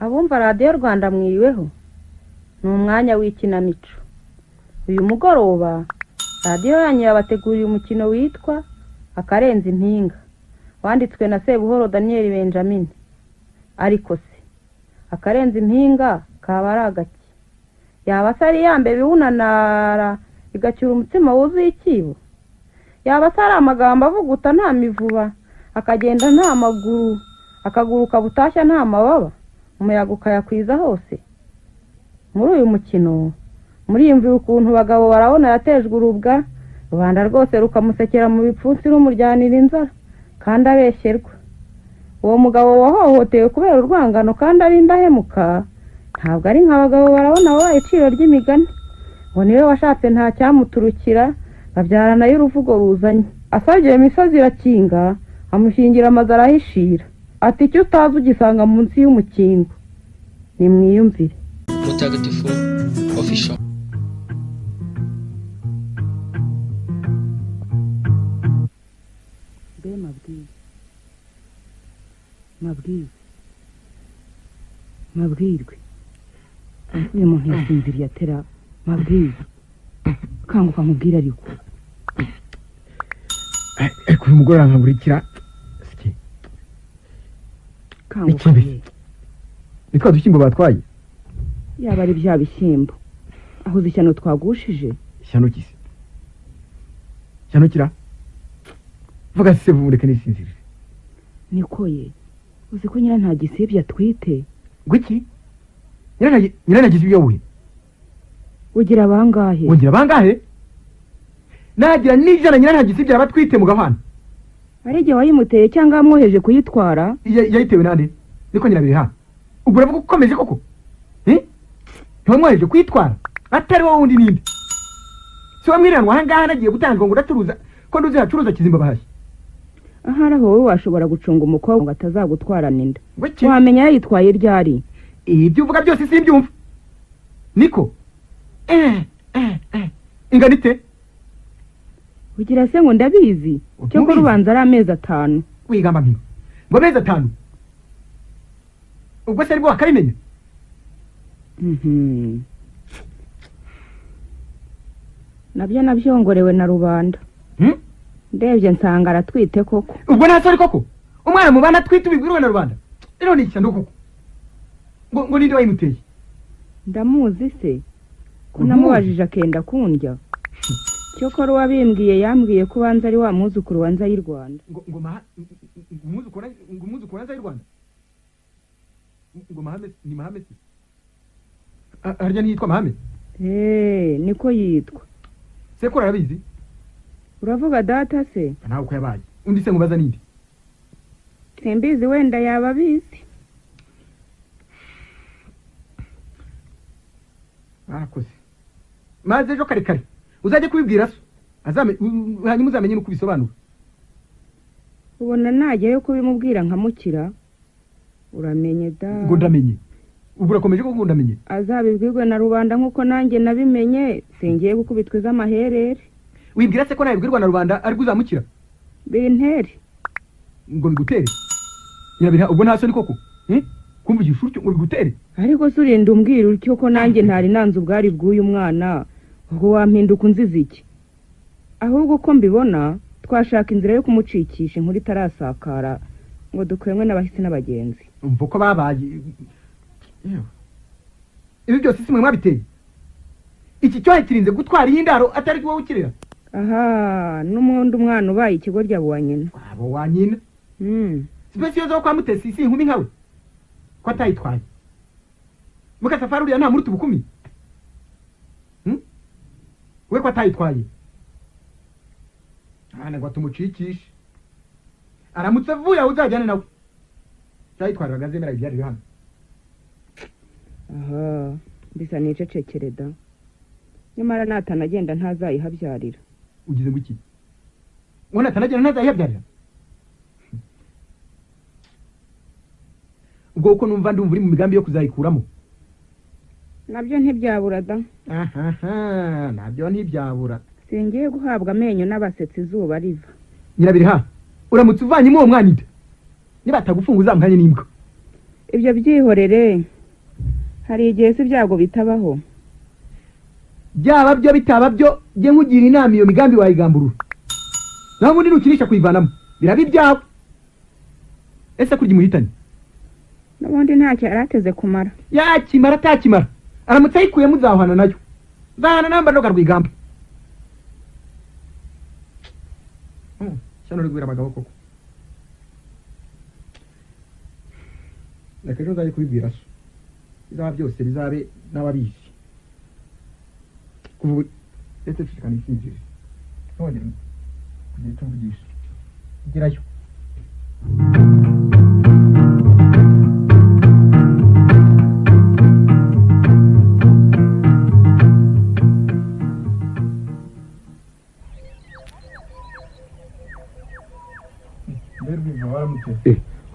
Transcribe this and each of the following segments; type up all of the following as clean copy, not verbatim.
Abumva Radiyo Rwanda mwiriweho? Ni umwanya w'ikinamico. Uyu mugoroba radiyo yanyu yabateguriye umukino witwa Akarenze Impinga, wanditswe na Sebuhoro Daniel Benjamin. Ariko se akarenze impinga kaba ari agaki? Yaba se ari ya mbeba iwunanara igacyura umutsima wuzuye icyibo? Yaba se ari amagambo avuguta nta mivuba, akagenda nta maguru, akaguruka butashya nta mababa, umuyaga ukayakwiza hose? Muri uyu mukino muriyumvira ukuntu Bagabo Barabona yatejwe urubwa, rubanda rwose rukamusekera mu bipfunsi rumuryanira inzara kandi abeshyerwa. Uwo mugabo wahohotewe kubera urwangano kandi ari indahemuka, ntabwo ari nka Bagabo Barabona wabaye iciro ry'imigani, ngo niwe washatse nta cyamuturukira, babyarana y'uruvugo ruzanye. Asabye iyo misozi irakinga, amushingira amazu arahishira, ati icyo utazi ugisanga munsi y'umukingo. Nimwiyumvire. Mutagatifu Official. Mbe mabwire, mabwire, mabwirwe, uyu muntu yasinziriye atera. Mabwire, kanguka nkubwire. Ariko Ariko uyu mugore arankanguririkira sike. Kanguka. Ikindi. Ye. Ni twa dushyimbo batwaye. Yaba ari bya bishyimbo, aho uzi ishyano twagushije? Ishyano kise, ishyano kira vuga se, mureke nisinzirire. Niko ye, uzi ko nyira nta gisibye atwite? Ngo iki? Nyiranagize ibyo we? Ugira bangahe? Wongera bangahe? Nagira n'ijana, nyiranagize ibyo abatwite mu gahwana. Ari igihe wayimuteye cyangwa wamwoheje kuyitwara? Yayitewe nande? Niko nyirabiri ha, ubwo uravuga ko ukomeje koko? Eh? Ntiwamwoheje kuyitwara atari wowe wundi ninde? Si wamwiranwa ahangaha nagiye gutanga ngo uracuruza ko nduzi hacuruza kizimba bahashye. Ahari aho wowe washobora gucunga umukobwa ngo atazagutwarana inda. Ngo iki? Wamenya yayitwaye ryari? Ibyo uvuga byose simbyumva. Niko eh eh eh ingana ite? Ugira se ngo ndabizi? Ntubizi? Cyokora ubanza ari amezi 5. Wigamba mpinga ngo amezi 5, ubwo se aribwo wakabimenya? Mhm. Nabyo nabyongorewe na rubanda. Hmm? Ndebye nsanga aratwite koko. Ubwo nta soni koko, umwana mubana atwite ubibwirwe na rubanda? Rero ni ishyano koko. Ngo ninde wayimuteye? Ndamuzi se ko Ntuzi? Namubajije akenda kundya. Cyokora uwabimbwiye yambwiye ko ubanza ari wa mwuzukuru wa Nzayirwanda. Ngo maha ngo umwuzukuru, ngo umwuzukuru wa Nzayirwanda, ngo mahame ni mahame se? Harya ntiyitwa Mahame? Eee, niko yitwa. Sekuru arabizi? Uravuga data se? Nawe uko yabaye undi se nkubaza ninde? Simbizi, wenda yaba abizi. Barakoze. Maze ejo kare kare uzajye kubibwira so azame hanyuma uzamenye n'uko ubisobanura. Ubona najyayo kubimubwira nkamukira? Uramenye da. Ngo ndamenye? Ubwo urakomeje koko ngo ndamenye? Azabibwirwe na rubanda nk'uko nanjye nabimenye. Singiye gukubitwa iz'amaherere. Wibwira se ko nabibwirwa na rubanda aribwo uzamukira? Bintere. Ngo bigutere? Nyirabira, ubwo nta soni koko? Eh? Kumvugisha utyo ngo bigutere? Ariko se urinda umbwira utyo ko nanjye ntari nanze ubwari bw'uyu mwana? Ubwo wampinduka unziza iki? Ahubwo uko mbibona twashaka inzira yo kumucikisha inkuru itarasakara ngo dukwemwe n'abahisi n'abagenzi. Umva uko babaye. Yewe. Ibi byose si mwe mwabiteye? Iki cyohe kirinze gutwara iyi ndaro atari wowe ukirera. Aha n'umundi umwana ubaye ikigoryi abo wa nyina. Abo wa nyina. Sipesiyo zo kwa Mutesi si inkumi nkawe ko atayitwaye? Mukasafari uriya nta muruta ubukumi? Hmm? We ko atayitwaye? Hana ngo tumucikishe, aramutse avuye aho uzajyane nawe cyayitwariraga azemera ibyarire hano. Aha mbisa nicecekere da, nyamara natanagenda ntazayihabyarira. Ugize ngo iki? Ngo natanagenda ntazayihabyarira? Ubwo uko numva ndumva uri mu migambi yo kuzayikuramo. Nabyo ntibyabura da. Ahaha, nabyo ntibyabura. Singiye guhabwa amenyo n'abasetsi izuba riva. Nyirabiri ha, uramutse uvanyemo uwo mwana inda, niba atagufunga uzamuhanye n'imbwa. Ibyo byihorere, hari igihe si ibyago bitabaho. Byaba byo bitaba byo, jye nkugira inama, iyo migambi wayigamburura, naho ubundi nukinisha kuyivanamo biraba ibyawe. Ese kurya imuhitanye? N'ubundi ntacyo yari ateze kumara. Yakimara atakimara, aramutse ayikuyemo uzahwana nayo, nzahana nayo mba ndoga Rwigamba. Shyano rigwira abagabo koko. Reka ejo nzajye kubibwira so, bizaba byose bizabe n'ababizi. Kuva ubu ndetse ceceka nisinzire, ntongere kugira icyo mvugisha. Gerayo.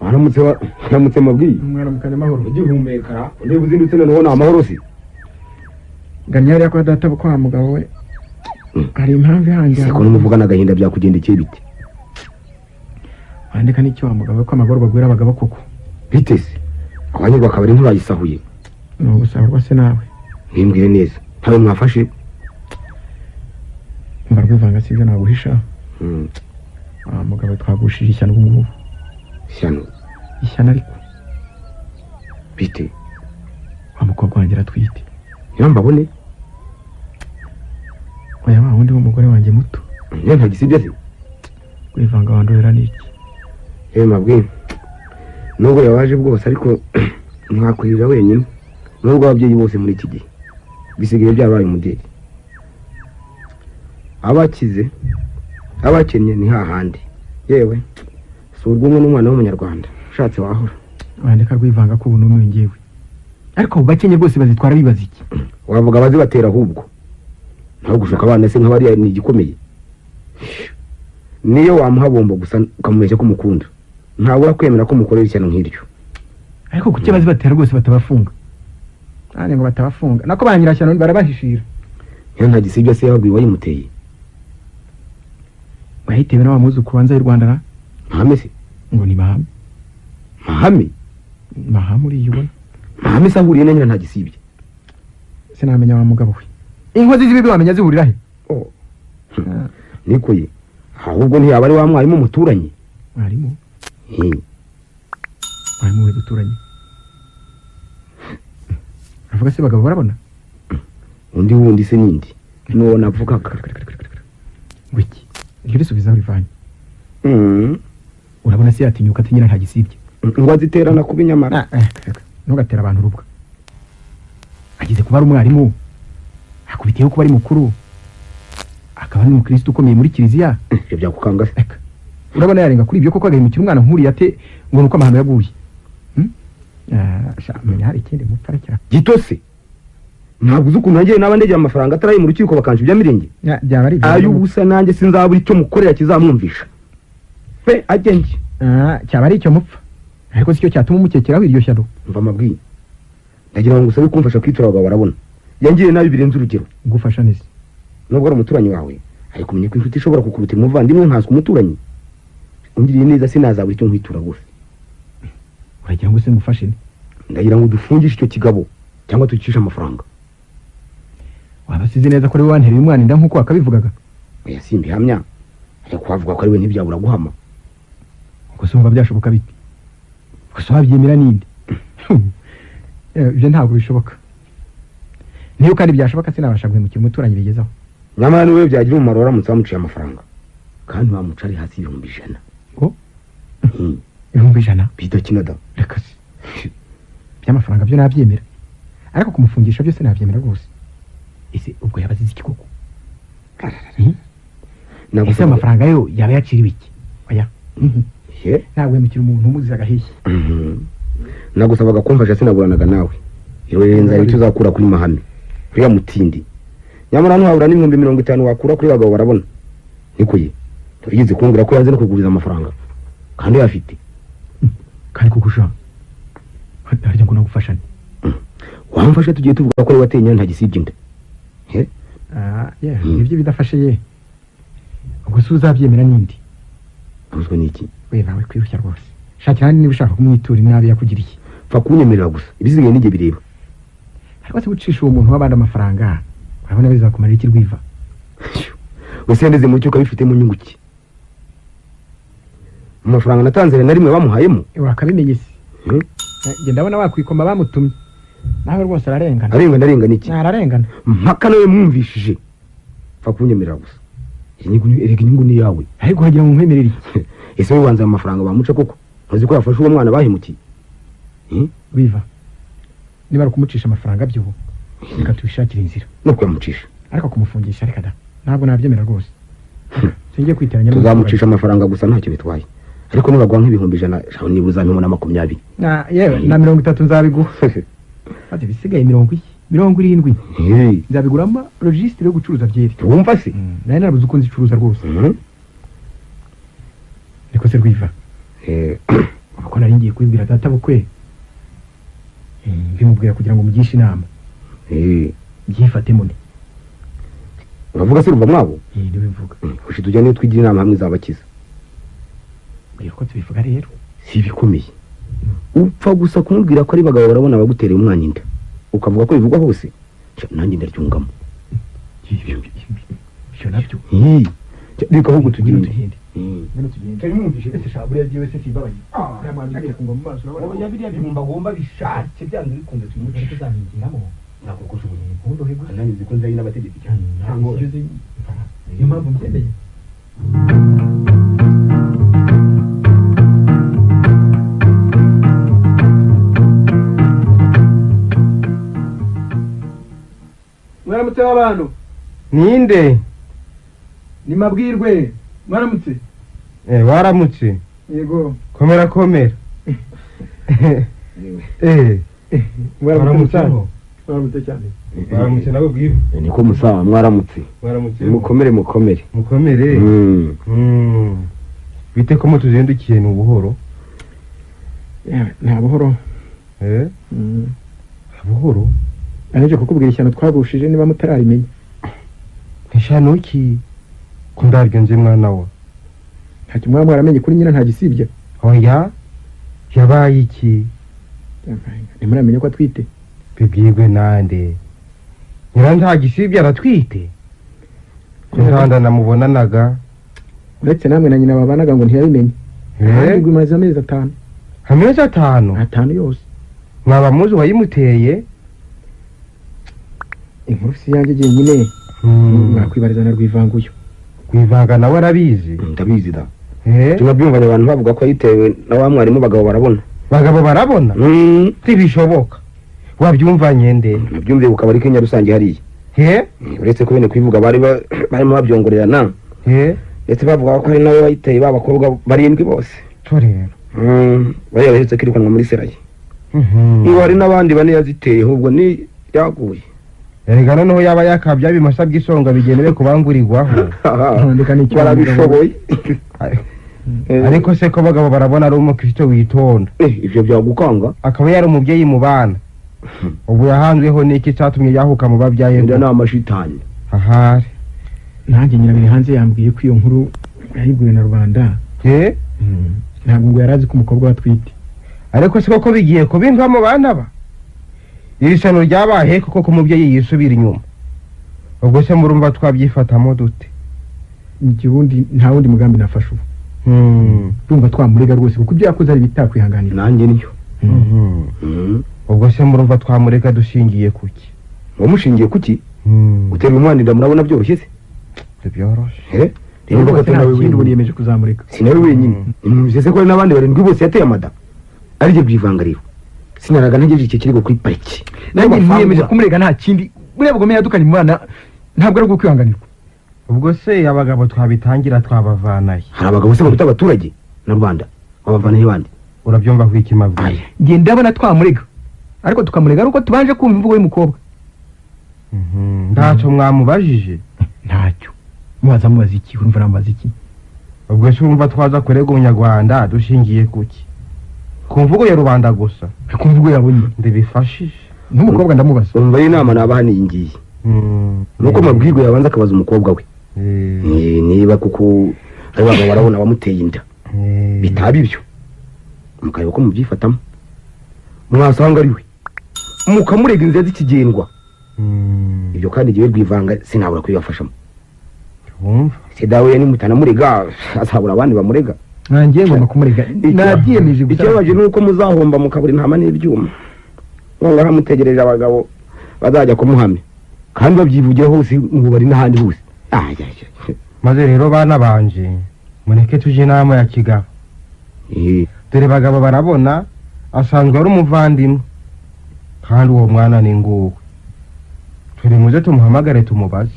Waramutse, waramutse mabwiye. Mwaramukanye amahoro. Ugihumeka niba uzindutse noneho ni amahoro se? Nganya hariya kwa data kwa mugabo we, hari impamvu ihangira. Se ko n'umuvugana agahinda byakugendekeye bite? Wandika n'icyo wa mugabo we, ko amagorwa agwira abagabo koko. Bite se? Abanyurwa akabari ntibayisahuye. Ni ugusahurwa se nawe? Ntimbwire neza, ntawe mwafashe? Mba Rwivanga, si ibyo naguhisha. Wa mugabo, twagushije ishyano ubu ngubu. Ishyano? Ishyano ariko. Bite? Wa mukobwa wanjye aratwite. Niba mbabone? Oya, wa wundi w'umugore wanjye muto. Niyo ntagisibye se? Rwivanga, wandorera n'iki? Yewe mabwiye, nubwo yabaje bwose ariko ntiwakwirira wenyine. Nubwo ababyeyi bose muri iki gihe bisigaye byabaye umudeli, abakize abakennye ni hahandi. Yewe si urw'umwe n'umwana w'umunyarwanda ushatse wahora. Wandika Rwivanga ko ubu numiwe ngewe. Ariko abo bakennye rwose bazitwara bibaza iki? Wavuga abazibatera ahubwo, naho gushuka abana se nk'abariya ni igikomeye. Niyo wamuha bombo gusa ukamubeshya ko umukunda, ntabura kwemera ko umukorera ishyano nk'iryo. Ariko kuki abazibatera rwose batabafunga? Nanjye ngo batabafunga, nako ba nyirashyano barabahishira. Niyo ntagisibye se yababwiye uwayimuteye? Wayitewe na wa mwuzukuru wanze y'u Rwanda ra? Mahame se? Ngo ni Mahame. Mahame? Mahame uriya ubona. Mahame se ahuriye na nyina ntagisibye? Sinamenya wa mugabo we. Inkozi z'ibibi wamenya zihurira he? Oh. Niko ye, ahubwo ntiyaba ari wa mwarimu muturanye? Mwarimu? Mwarimu we duturanye? Avuga se bagabo barabona? Undi wundi se nindi nuwo navugaga. Ngo iki? Iryo risubiza aho rivanye. Urabona se yatinyuka ati nyina ntagisibye? Ngo aziterana kuba inyamara. Ntugatera abantu urubwa. Ageze kuba ari umwarimu, akubitiyeho kuba ari mukuru, akaba ari umukristo ukomeye muri kiliziya. Ibyo byakukanga se? Urabona yarenga kuri ibyo koko agahemukira umwana nk'uriya ate ngo nuko amahano yaguye? Menya hari ikindi mupfa arekera. Gito se ntabwo uzi ukuntu nanjye naba ndegera amafaranga ataraye mu rukiko bakansha ibya mirenge? Byaba ari ibyo. Ay'ubusa nanjye sinzabura icyo mukorera kizamwumvisha pe agenge. Cyaba ari icyo mupfa, ariko si cyo cyatuma umukekeraho iryo shyano. Mva amabwiye, ndagira ngo ngusabe kumfasha kwitura abagabo barabona yangiriye nabi birenze urugero. Ngufasha neza? Nubwo ari umuturanyi wawe, ariko umenye ko inshuti ishobora kukuruta umuvandimwe nkanswe umuturanyi. Ungiriye neza sinazabura icyo nkwitura rwose. Uragira ngo se ngufashe? Ndagira ngo dufungishe icyo kigabo cyangwa tugicishe amafaranga. Waba sizi neza ko ari we wantereye umwana inda nk'uko wakabivugaga? Oya simbihamya, ariko wavuga ko ari we ntibyabura guhama. Ubwo se wumva byashoboka bite? Gusa wabyemera ninde? Ibyo ntabwo bishoboka. Niyo kandi byashoboka sinabasha guhemukira umuturanyi bigezaho. Nyamara niwe byagira umumaro waramutse bamuciye amafaranga, kandi bamuca ari hasi 100,000. Ngo 100,000? Bidakina da. Reka se, by'amafaranga byo nabyemera, ariko kumufungisha byose nabyemera rwose. Ese ubwo yaba azize iki koko? Ese amafaranga yo yaba yaciriwe iki? Oya, ntabwo wemukira umuntu umuziza agaheshyi. Nagusabaga kumfasha sinaburanaga nawe. Irorenza icyo uzakura kuri Mahame uriya mutindi. Nyamara ntuhabura n'50,000 wakura kuri bagabo barabona. Niko ye, turigize kumbwira ko yanze no kuguriza amafaranga kandi uyafite. Kandi kugusha harya ngo nagufashane. Wamfasha tugiye tuvuga ko ari wateye ntagisibye inda. Ibyo bidafashe ye, ubwo se uzabyemera nindi? Ubuzwe n'iki? We nawe kwirushya rwose, shakira niba ushaka kumwitura inabi yakugiriye. Pfa kunyemerera gusa, ibisigaye nijye bireba. Ariko se gucisha uwo muntu w'abandi amafaranga urabona bizakumarira iki Rwiva? Wese yandeze mu cyuka bifitemo inyungu ki? Mu mafaranga natanze na rimwe bamuhayemo. Wakabimenye se? Njye ndabona wakwikoma bamutumye. Nawe rwose ararengana. Arengana arengana iki? Ararengana. Mpaka nawe mwumvishije. Pfa kunyemerera gusa. Erega inyungu ni yawe. Ariko wagira ngo nkwemerere iki? Ese wowe wanze amafaranga bamuca koko? Ntuzi ko yafashe uwo mwana bahemukiye? Rwiva, niba ari ukumucisha amafaranga byo reka tubishakire inzira. No kuyamucisha. Ariko kumufungisha reka da. Ntabwo nabyemera rwose. Singiye kwiteranya. Tuzamucisha amafaranga gusa ntacyo bitwaye. Ariko nibaguha nk'ibihumbi 100 shaho niba uzampemo na 20. Na yewe na 30 nzabiguha. Ati bisigaye 70. Nzabiguramo registre yo gucuruza byeri. Wumva se? Nari narabuze uko nzicuruza rwose. Niko se Rwiva. Uko nari ngiye kubibwira data bukwe. Mbimubwira kugira ngo mugishe inama. Byifate mune. Uravuga se ruva mwabo? Niwe mvuga. Ushi tujya niyo twigira inama hamwe izabakiza. Mbwira ko tubivuga rero. Si bikomeye. Upfa gusa kumubwira ko ari bagabo barabona bagutereye umwana inda. Ukavuga ko bivugwa hose. Nanjye ndaryungamo. Ibyo nabyo. Reka ahubwo tugende. Ngwino tugende. Ese shaburi yagiye se simbabaye. Uriya mwana ugiye kungwa mu maso urabona. Oya biriya bihumba agomba bishake byanze bikunze tumuce. Tuzamwigiramo. Ntabwo kushoboye. Nkundohe gusa. Nanjye nzi ko nzari n'abategetsi cyane. Ntabwo niyo mpamvu mbyemeye. Mwaramutse w'abantu. Ninde? Ni Mabwirwe. Mwaramutse. Waramutse. Yego. Komera komera. Mwaramutse. Mwaramutse cyane. Mwaramutse nabo bwiwe. Niko musawa mwaramutse. Mwaramutse. Mukomere mukomere. Mukomere. Bite ko mutuzindukiye ni ubuhoro? Nta buhoro. Buhoro? Naje kukubwira ishyano twagushije niba mutararimenya. Ishyano ki? Ko ndaryo nje mwana wa. Ntacyo mwaba mwaramenye kuri nyina nta gisibya. Oya. Yabaye iki? Ntimuramenya ko atwite. Bibwirwe nande? Nyina nta gisibya aratwite. Ko namubonanaga. Uretse namwe na nyina babanaga ngo ntiyabimenye. Kandi ngo imaze amezi 5. Amezi 5? 5 yose. Mwaba muzi wayimuteye? Inkuru si yanjye jyenyine. Mwakwibariza na Rwivanguyo. Rwivanga nawe arabizi? Ndabizi da. Tubabyumvanye abantu bavuga ko yitewe na wa mwarimu bagabo barabona. Bagabo barabona? Ntibishoboka. Wabyumvanye nde? Nabyumviye ku kabari k'Inya rusange hariya. Uretse ko bene kwivuga bari barimo babyongorerana. Ndetse bavuga ko hari nawe bayiteye babakobwa 7 bose. To rero. Bari baherutse kwirukanwa muri seraye. Ngo hari n'abandi bane yaziteye ahubwo ni yaguye. Erega noneho yaba yakabya bimasa by'isonga bigenewe kubangurirwaho. Barabishoboye. Ariko se ko bagabo barabona ari umukristo witonda. Ibyo byagukanga. Akaba yari umubyeyi mu bana. Ubu yahanzweho n'iki cyatumye yahuka mu babyaye? Inda ni amashitani. Ahari. Nanjye nyirabiri hanze yambwiye ko iyo nkuru yayibwiwe na rubanda. Ntabwo ngo yarazi ko umukobwa watwite. Ariko se koko bigiye kubimva mu bana ba? Iri shano ryabaye kuko ku mubyeyi yisubira inyuma. Ubwo se murumva twabyifatamo dute? Igihundi nta wundi mugambi nafashe ubu. Urumva twamurega rwose kuko ibyo yakoze ari bitakwihanganira. Nanjye niyo. Ubwo se murumva twamurega dushingiye kuki? Wamushingiye kuki? Gutera umwana inda murabona byoroshye se? Byoroshye. Rero ko nawe wenyine niyemeje kuzamureka. Si nawe wenyine. Nimumvise se ko n'abandi 7 bose yateye amada. Arije byivanga rero. Sinaraga ntegereje iki kirego kuri pariki. Nanjye niyemeje kumurega nta kindi. Buriya bugome yadukanye mu bana ntabwo ari ukwihanganirwa. Ubwo se abagabo twabitangira twabavanaye. Hari abagabo se baruta abaturage na rubanda. Babavanaye bande? Urabyumva ku iki mabwiye? Nge ndabona twamurega. Ariko tukamurega ari uko tubanje kumva imvugo y'umukobwa. Ntacyo mwamubajije? Ntacyo. Mubaza mubaza iki? Urumva namubaza iki? Ubwo se urumva twaza kurega umunyarwanda dushingiye kuki? Ku mvugo ya rubanda gusa. Ku mvugo yabonye. Ndibifashije. N'umukobwa ndamubaza. Umva inama nabaha ni ngiyi. Nuko mabwirwe yabanza akabaza umukobwa we. Niba kuko ari bagabo barabona bamuteye inda. Bitaba ibyo. Mukareba ko mubyifatamo. Mwasanga ari we mukamurega inzira z'ikigendwa. Ibyo kandi jyewe Rwivanga sinabura kubibafashamo. Wumva se dawe nimutanamurega azabura abandi bamurega. Nanjye ngomba kumurega, nabyiyemeje gusa. Ikibabaje ni uko muzahomba mukabura intama n'ibyuma. Noneho mutegereje abagabo bazajya kumuhamya kandi babyivugira hose mu bubari n'ahandi hose. Maze rero bana banje mureke tuje inama ya kigabo. Dore bagabo barabona asanzwe ari umuvandimwe kandi uwo mwana ni nguwe. Turi muze tumuhamagare tumubaze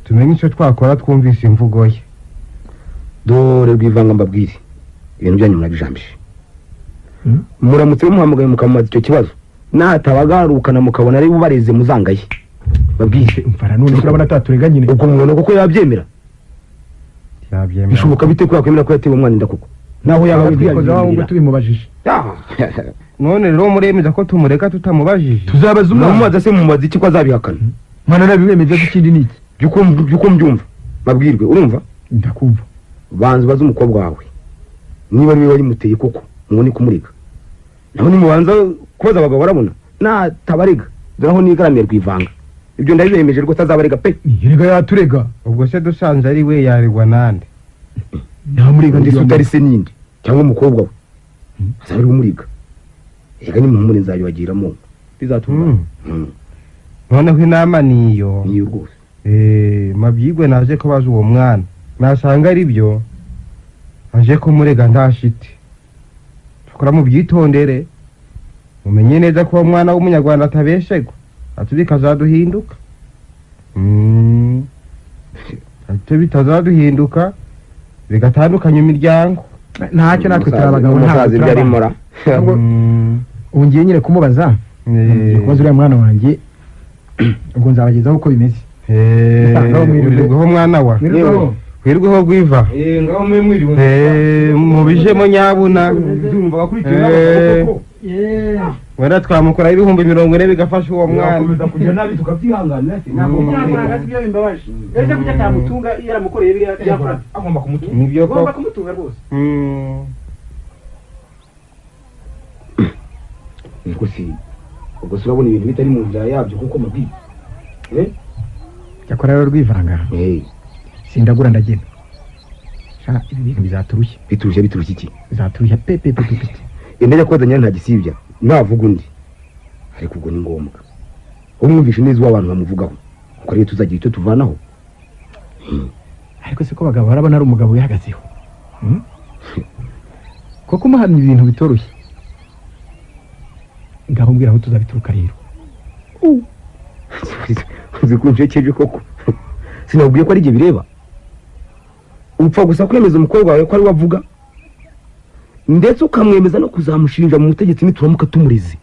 tumenye icyo twakora twumvise imvugo ye. Dore Rwivanga mbabwire ibintu byanyu murabijambije. Muramutse mumuhamagaye mukamubaza icyo kibazo natabagarukana mukabona ari bubareze muzangaye. Babwire mfara none turabona ataturega nyine. Ubwo mubona koko yabyemera? Yabyemera. Bishoboka bite ko yakwemera ko yatewe umwana inda koko? Naho yaba twikoza ahubwo tubimubajije. None rero muremeza ko tumureka tutamubajije? Tuzabaza umwana. Mumubaza se mumubaza iki ko azabihakana? Mwana nabimemeza ko ikindi ni iki? Byuko mbyumva babwirwe urumva? Ndakumva. Banza ubaze umukobwa wawe niba ari we wayimuteye koko mubone kumurega. Naho nimubanza kubaza abagabo barabona natabarega dore aho nigaramiye Rwivanga. Ibyo ndabibemeje rwose azabarega pe. Yerega yaturega. Ubwo se dusanze ari we yaregwa nande? Ntamurega ndetse utari se ninde cyangwa umukobwa we azaba ari umurega. Erega nimuhumure nzabibagiramo bizatuma. Noneho inama niyo niyo rwose. Mabyigwe naje ko baza uwo mwana nasanga ari byo aje kumurega ntashite. Tukora mu byitondere mumenye neza ko uwo mwana w'umunyarwanda atabeshegwa ati bikazaduhinduka. Ati bitazaduhinduka bigatandukanya imiryango. Ntacyo natwe turi abagabo ntabwo turabamora. Ubu ngiye nyine kumubaza kubaza uriya mwana wanjye ubwo nzabagezaho uko bimeze. Wirirweho mwana wa wirirweho Rwiva. Ngaho mwe mwiriwe mubijemo nyabuna. Wenda twamukora 40,000 bigafasha uwo mwana. Yakomeza kujya nabi tukabyihanganira. Ntabwo ibyo bimbabaje. Ejo kujya atamutunga yaramukoreye biriya byakora agomba kumutunga. Nibyo ko agomba kumutunga rwose. Niko si ubwo urabona ibintu bitari mu nzira yabyo kuko mabwi. Cyakora rero Rwivanga. Sindagura ndagenda. Sha ibi bintu bizaturushye. Biturushye biturushye iki? Bizaturushye pe pe pe pe. Indege kozanya nta gisibya. Navuga undi. Ariko ubwo ni ngombwa. Umwumvishe neza w'abantu bamuvugaho. Kuko rero tuzagira icyo tuvanaho. Ariko se ko bagabo barabona ari umugabo wihagazeho. Koko umuhamya ibintu bitoroshye. Ngaho mbwira aho tuzabituruka rero. Zikunjekeje koko. Sinabwiye ko ari igihe bireba. Upfa gusa kwemeza umukobwa wawe ko ari wavuga ndetse ukamwemeza no kuzamushinja mu butegetsi nituramuka tumurize.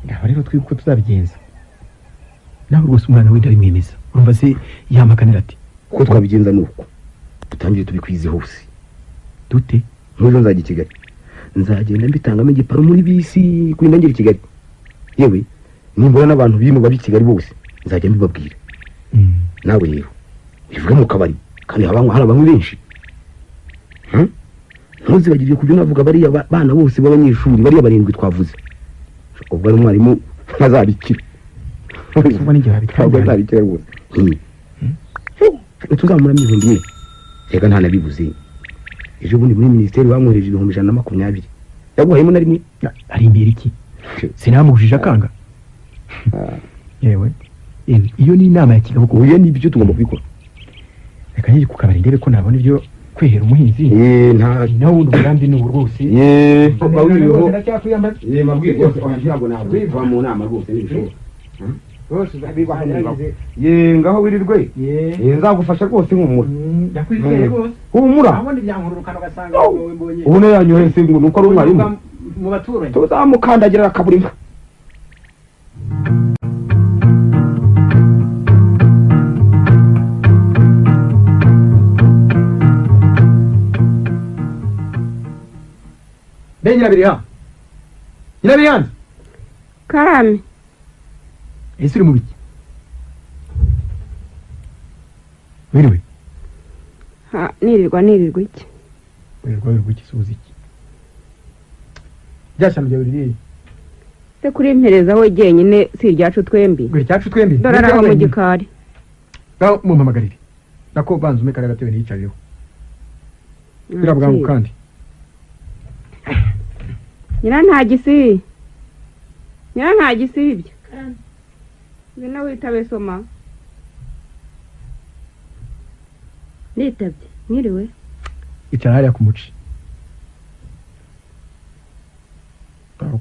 Ngaho rero twibuke uko tuzabigenza. Nawe rwose umwana we ndabimwemeza. Urumva se yamakanira ati uko twabigenza nuko dutangire tubikwize hose. Dute? Nk'ejo nzajya i Kigali. Nzagenda mbitangamo igiparu muri bisi kurinda ngera i Kigali. Yewe nimbona n'abantu bimo babi Kigali bose nzajya mbibabwira. Nawe rero bivuge mu kabari kandi habanywa hari abanywi benshi. Ntuzibagirwe kubyo navuga bariya bana bose b'abanyeshuri bariya barindwi twavuze. Ubwo ari umwarimu ntazabikira. Ubwo n'igihe babitangira azabikira rwose. Tuzamuramo 4,000. Reka nta nabibuze. Ejo bundi muri minisiteri bamwohereje 120,000. Yaguhayemo na rimwe. Ari imbere iki? Sinamubujije akanga. Yewe iyo ni inama ya kigabo ko uye nibyo tugomba kubikora. Reka njye ku kabari ndebe ko nabona ibyo kwehera umuhinzi. Nta naho ubundi umugambi ni ubu rwose. Bawiriho. Mabwire rwose oya ntabwo ntabwo va mu nama rwose nibishoboka. Rwose ngaho wirirwe. Nzagufasha rwose humura. Ndakwizeye rwose. Humura. Abona ibyankururukano ugasanga wowe mbonye. Ubona yanyohese ngo nuko ari umwarimu. Mu baturanyi. Tuzamukandagira akabura inka. Be Nyirabiriha. Nyirabirihanze. Karame. Ese uri mu biki? Wiriwe. Ha, nirirwa nirirwa iki? Wirirwa wirirwa iki suza iki? Rya shyano ryawe riri Se kuri mpereza we jyenyine, si iryacu twembi? Ngo iryacu twembi? Dore araho mu gikari. Ngaho mumpamagarire, nako banza umpe kariya gatebe niyicarireho biriya bwangu kandi. Nyirantagisi, Nyirantagisi, ibyo ngwino witabe soma. Nitabye, mwiriwe. Icara hariya ku muci.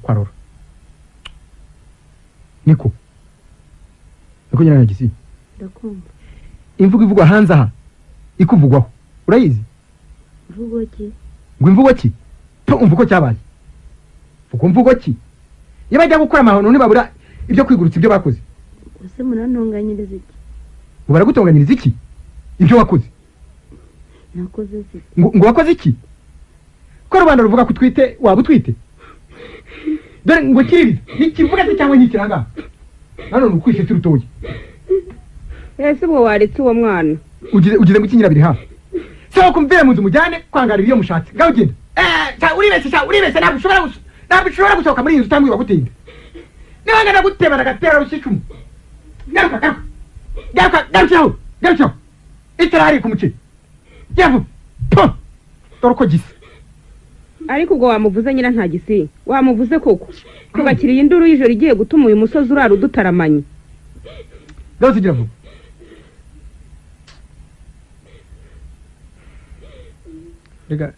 Kwarora niko niko, Nyirantagisi. Ndakumva. Imvugo ivugwa hanze aha ikuvugwaho urayizi? Mvugo ki? Ngo imvugo ki? Umva uko cyabaye. Vuga mvugo ki? Iyo bajya gukora amahano ntibabura ibyo kwigurutsa ibyo bakoze. Ese murantonganyiriza iki? Ngo baragutonganyiriza iki? Ibyo wakoze. Nakoze iki? Ngo wakoze iki? Ko rubanda ruvuga ko utwite, waba utwite? Dore ngo kiririza nikivuga se cyangwa nkikiranga nano ni ukwishe turutoye. Ese ubwo waretse uwo mwana? Ugize ngo ikinyira biri hafi. Se kumvira mu nzu mujyane kwangarira iyo mushatse. Ngaho ugenda. Uribeshye sha, uribeshye, ntabwo ushobora gusohoka muri iyi nzu utambwiye wagutinda. Niba ngana gutema nagatera rushicumu. Garuka, garuka. Garuka, garukiraho, garukiraho. Icara hariya ku muceri. Yavu. Dore uko gisa. Ariko ubwo wamuvuze Nyirantagisi, wamuvuze koko. Tugakiriye induru y'ijoro igiye gutuma uyu musozi urara udutaramanye. Ngaho tugira vuba.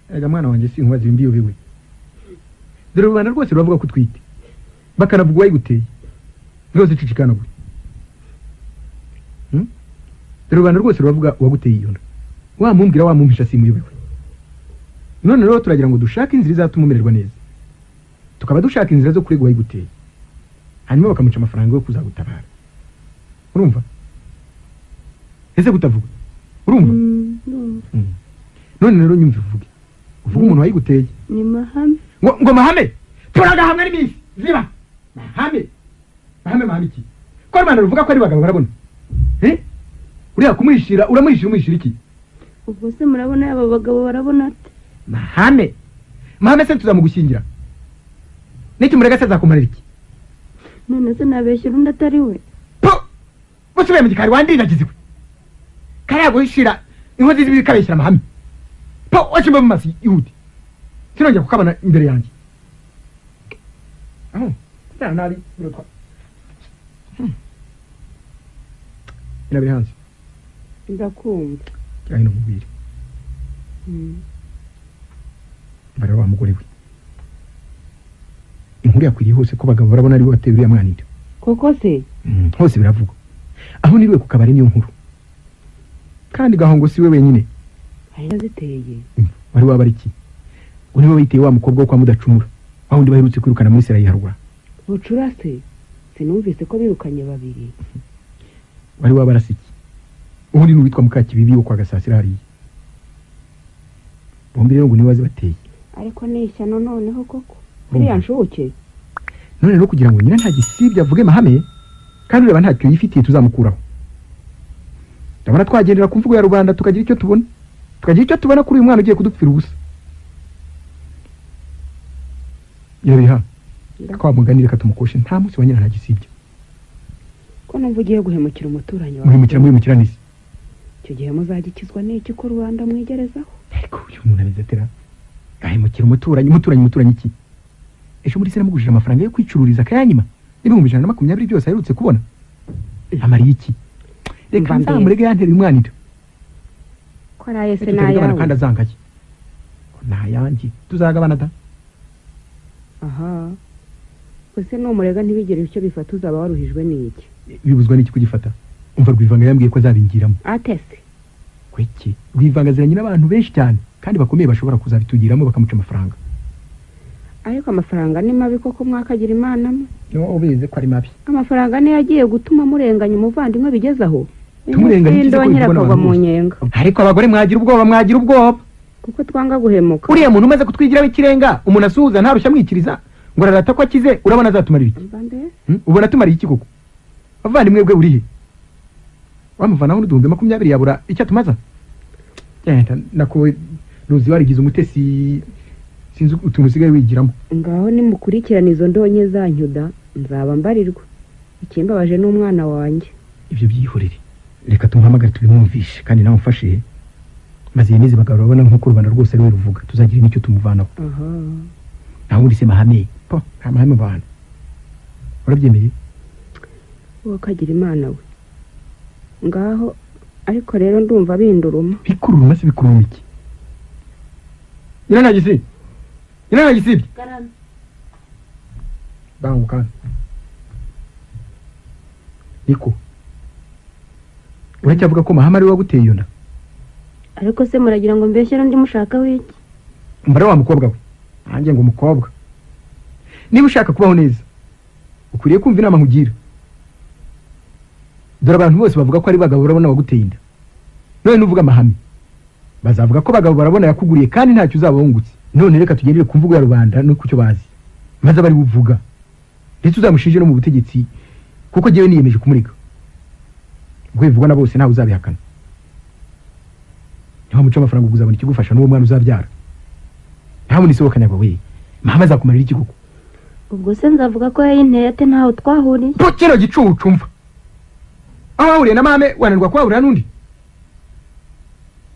Rega mwana wanjye sinkubaza imbi yobewe. Dore rubanda rwose ruravuga ko utwite, bakanavuga uwayiguteye. Rwose cicikana gwe. Dore rubanda rwose ruravuga uwaguteye iyo nda. Wamumbwira wamumpisha simuyobewe. None rero turagira ngo dushake inzira izatuma umererwa neza. Tukaba dushaka inzira zo kurega uwayiguteye, hanyuma bakamuca amafaranga yo kuzagutabara. Urumva? Ese kutavuga? Urumva? None rero nyumva uvuge. Uvuga umuntu wayiguteye. Ni Mahame. Ngo Mahame? Turagahamwe n'iminsi. Ziba. Mahame. Mahame mahame iki? Ko rubanda ruvuga ko ari bagabo barabona. Uriya kumuhishira, uramuhishira umuhishira iki? Ubwo se murabona aba bagabo barabona ate? Mahame. Mahame se tuzamugushyingira. Niki murega se azakumarira iki? None se nabeshyira undi atari we? Po! Busubiye mu gikari wandindagiziwe. Kariya guhishira inkozi z'ibibi kabeshyira Mahame. Po, wacimba mu maso ihute. Sinongera kukabona imbere yanjye. Aho, kubyara nabi birutwa. Inabiri hanze. Ndakumva. Kira hino mubwire. Bareba wa mugore we. Inkuru yakwiriye hose ko bagabo barabona ari bo bateye uriya mwana inda. Koko se? Hose biravugwa. Aho niriwe ku kabari niyo nkuru. Kandi Gahongo si we wenyine. Ziteye. Wari waba iki? Uri we witeye wa mukobwa wo kwa Mudacumura. Aho ndi baherutse kwirukana muri Serayi haruguru. Bucura se? Sinumvise ko birukanye babiri. Wari waba arasiki. Ubundi n'uwitwa Mukakibibi wo kwa Gasasira hariya. Bombi rero ngo niwe wazibateye. Ariko ni ishyano noneho koko. Uriya nshuke. None rero kugira ngo Nyirantagisi avuge Mahame kandi ureba ntacyo yifitiye tuzamukuraho. Ndabona twagendera ku mvugo ya rubanda tukagira icyo tubona. Tukagira icyo tubona kuri uyu mwana ugiye kudupfira ubusa. Yariha. Kwa mugani reka tumukoshe nta munsi wa Nyirantagisi. Ko numva ugiye guhemukira umuturanyi wawe. Muhemukira nisi. Icyo gihe muzagikizwa n'iki ko rubanda mwigerezaho? Ariko uyu muntu ameze atera. Ahemukira umuturanyi iki? Ejo muri se namugujije amafaranga yo kwicururiza akayanyima. 120 byose aherutse kubona. Amariye iki? Reka nzamurege yantere uyu mwana inda. Ko araye se nayawe. Kandi azangaye. Ko nayanjye tuzagabana da. Aha. Ese numurega ntibigere icyo bifata uzaba waruhijwe n'iki? Bibuzwa n'iki kugifata? Umva Rwivanga yambwiye ko azabingiramo. Atese. Kwiki? Rwivanga aziranye n'abantu benshi cyane kandi bakomeye bashobora kuzabitugiramo bakamuca amafaranga. Ariko amafaranga ni mabi koko mwakagira Imana mwe. No ubizi ko ari mabi. Amafaranga niyo agiye gutuma murenganya umuvandimwe bigeze aho. Tumurenganya iki se ko mu nyenga. Ariko abagore mwagira ubwoba. Kuko twanga guhemuka. Uriya muntu umaze kutwigiraho ikirenga umuntu asuhuza ntarushya mwikiriza ngo ararata ko akize urabona azatumarira iki? Ubona atumariye iki koko? Abavandimwe bwe urihe? Wamuvanaho n'uduhumbi 20 yabura icyo atumaza? Nako ruzi warigize umutesi Sinzi utuntu usigaye wigiramo. Ngaho nimukurikirane izo ndonke zanyu da, nzaba mbarirwa. Ikimbabaje n'umwana wanjye. Ibyo byihorere, reka tumuhamagare tubimwumvishe, kandi nawe umfashe maze yemeze bagabo urabona nk'uko rubanda rwose ari we ruvuga, tuzagira n'icyo tumuvanaho. Naho ubundi se mahame po, nta mahame mu bantu. Urabyemeye? Wakagira Imana we. Ngaho ariko rero ndumva binduruma. Bikururuma se bikururuma iki? Nyirantagisibye, Nyirantagisibye. Banguka. Niko uracyavuga ko mahame ari we waguteye iyo nda? Ariko se muragira ngo mbeshyere undi mushaka wiki? Mbara wa mukobwa we, nanjye ngo umukobwa. Niba ushaka kubaho neza ukwiriye kumva inama nkugira. Dore abantu bose bavuga ko ari bagabo barabona waguteye inda, none nuvuga amahame bazavuga ko bagabo barabona yakuguriye kandi ntacyo uzaba wungutse. None reka tugendere ku mvugo ya rubanda no kucyo bazi, maze abari buvuga, ndetse uzamushinje no mu butegetsi, kuko jyewe niyemeje kumurega. Ubwo bivugwa na bose ntawe uzabihakana. Niba muca amafaranga uzabona ikigufasha n'uwo mwana uzabyara. Ntabwo nisohokanya we, mahame azakumarira iki koko? Ubwo se nzavuga ko yayinteye ate ntaho twahuriye? Po kino gicucu mva. Aho wahuriye na mahame wananirwa kuhahurira n'undi?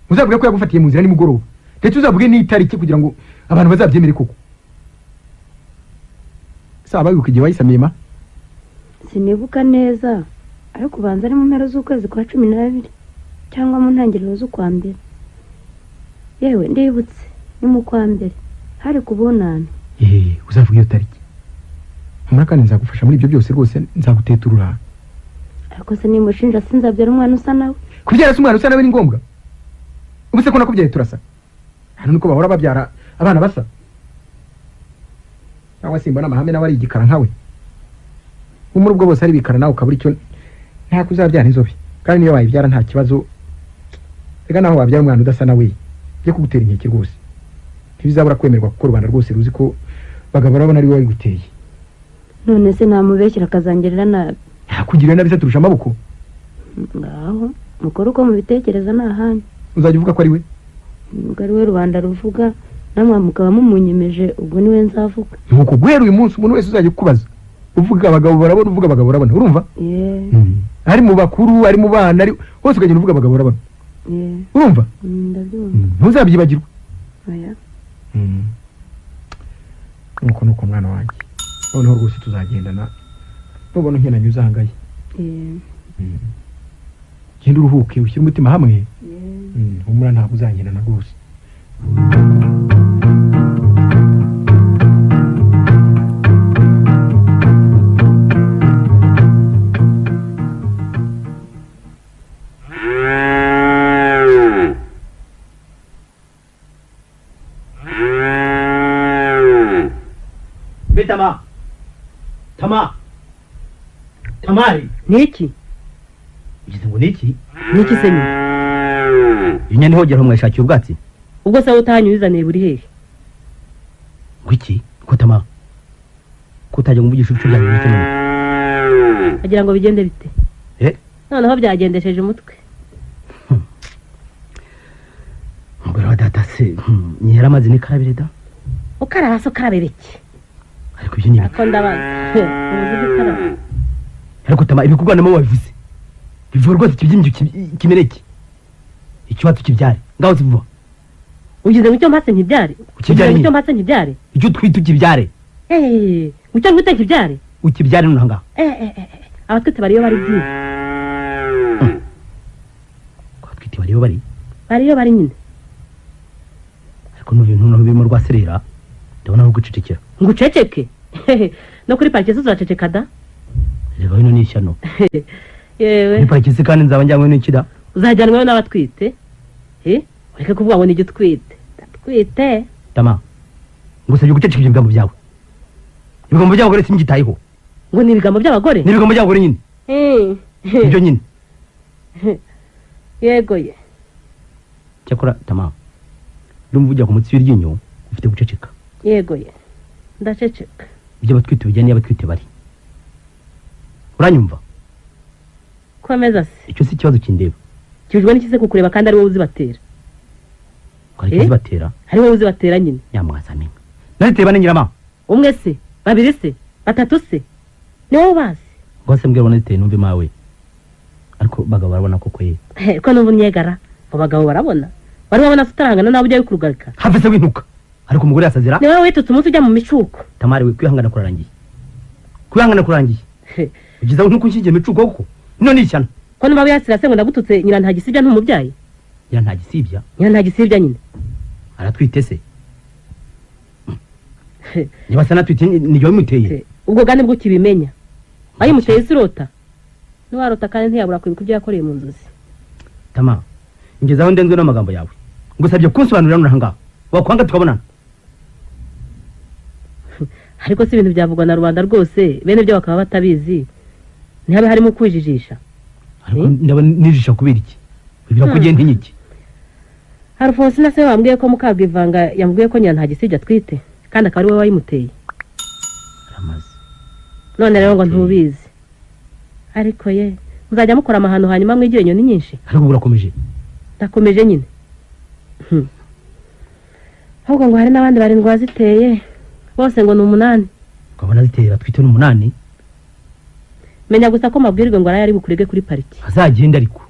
Uzavuga ko yagufatiye mu nzira nimugoroba, ndetse uzavuge n'itariki kugira ngo abantu bazabyemere koko. Saba wibuka igihe wayisamiye ma? Sinibuka neza, ariko ubanza ari mu mpera z'ukwezi kwa 12 cyangwa mu ntangiriro z'ukwa mbere. Yewe ndibutse, ni mu kwa mbere, hari ku bunani. Uzavuga iyo tariki. Humura kandi nzagufasha muri ibyo byose rwose, nzaguteturura. Ariko se nimushinja sinzabyara umwana usa nawe? Kubyara se umwana usa nawe ni ngombwa? Ubu se ko nakubyaye turasa? Hano niko bahora babyara abana basa? Cyangwa simbona amahame nawe ari igikara nkawe? Umuri ubwo bose ari bikara nawe ukabura icyo, ntako uzabyara inzobe, kandi niyo wayibyara nta kibazo. Reka naho wabyara umwana udasa nawe byo kugutera inkeke rwose ntibizabura kwemerwa, kuko rubanda rwose ruzi ko bagabo barabona ari we wabiguteye. None se namubeshyira akazangerera nabi? Yakugirira nabi se turusha amaboko? Ngaho mukore uko mubitekereza ni ahanyu. Uzajya uvuga ko ari we? Ubwo ari we rubanda ruvuga, namwe mukaba mumunyemeje, ubwo niwe nzavuga. Nuko guhera uyu munsi umuntu wese uzajya kukubaza uvuga abagabo barabona, uvuga abagabo barabona, urumva? Ari mu bakuru, ari mu bana, ari hose ukagenda uvuga abagabo barabona. Urumva? Ndabyumva. Ntuzabyibagirwe. Oya. Nuko nuko mwana wanjye, noneho rwose tuzagendana, nubona unkenanye uzangaye. Genda uruhuke ushyire umutima hamwe. Humura ntabwo uzangendana rwose. Tama, Tama, Tamari. Niki? Ugize ngo niki? Niki se nyine? Inyana ihogera mwashakiye ubwatsi. Ubwo se utanyuzaniye buri hehe? Ngwiki? Ko Tama? Ko utajya nguvugisha ibicu byanjye bite none? Agira ngo bigende bite? Noneho byagendesheje umutwe. Umugore wa data se nyihera amazi n'ikarabire da? Ukaraba se ukarabira iki? Ariko ibyo ni ako ndabaza. Ariko Tama ibikorwa namo wabivuze. Bivuga rwose ikibyimba kimereke. Ikibazo kibyare. Ngaho zivuga. Ugize ngo icyo mpatse ntibyare? Ukibyare icyo mpatse ntibyare? Icyo twita ukibyare. Icyo twita kibyare? Ukibyare none ngaho. Abatwite bariyo bari byiza. Abatwite bariyo bari? Bariyo bari nyine. Ariko n'ubu bintu naho birimo rwaserera. Ndabona aho gucecekera. Nguceceke? No kuri parike uzaceceka da? Reba hino ni ishyano. Yewe. Kuri parike se kandi nzaba njyanywe n'ikida? Uzajyanwayo n'abatwite? Ureke kuvuga ngo ni igitwite. Ndatwite. Tama. Ngusabye guceceka ibyo bigambo byawe. Ibigambo by'abagore simbyitayeho. Ngo ni ibigambo by'abagore? Ni ibigambo by'abagore nyine. Ibyo nyine. Yego ye. Cyakora Tama. Ndumva ujya ku mutsi w'iryinyo ufite guceceka. Yego ye. Ndaceceka. Ibyo abatwite bijyanye n'abatwite bari. Uranyumva? Komeza se. Icyo si ikibazo kindeba. Kijwe n'iki se kukureba kandi ari wowe uzibatera? Ko ari uzibatera? Ari wowe uzibatera nyine. Nyamwaza minga. Naziteye bane nyirama. Umwe se, babiri se, batatu se. Ni wowe ubazi. Rwose mbwira ubona ziteye numve mawe. Ariko bagabo barabona koko ye. Ko numva unyegara. Ngo bagabo barabona. Wari wabona se utarangana nawe ujya wikurugarika. Have se wintuka. Ariko umugore yasazira. Ni wowe witutse umunsi ujya mu micuko. Tamari we kwihangana kurarangiye. Kwihangana kurangiye. Ugize aho ntuko unshyingiye micuko koko. None ishyano. Ko numva wiyasira se ngo ndagututse nyira nta gisibya ntumubyaye. Nyira nta gisibya? Nyira nta gisibya nyine. Aratwite se? Niba se anatwite ni jye wabimuteye. Ubwo ga nibwo ukibimenya. Ayimuteye se urota. Ntiwarota kandi ntiyabura kwibuka ibyo yakoreye mu nzozi. Tama, ngeze aho ndenzwe n'amagambo yawe. Ngusabye kunsobanurira nonaha ngaha. Wakwanga tukabonana. Ariko si ibintu byavugwa na rubanda rwose, bene byo bakaba batabizi. Ntihabe harimo kwijijisha. Ariko ndaba nijisha kubera iki? Bigira kugenda inyiki. Alphonsine se wambwiye ko Mukabwivanga yambwiye ko nyina nta gisibya atwite kandi akaba ari we wayimuteye. Aramaze. None rero ngo ntubizi. Ariko ye muzajya mukora amahano hanyuma mwigire inyoni nyinshi. Ariko urakomeje. Ndakomeje nyine. Ahubwo ngo hari n'abandi barindwi baziteye bose ngo ni 8. Ukabona ziteye batwite n'8. Menya gusa ko mabwirwe ngo arayari bukurege kuri pariki. Azagenda ariko.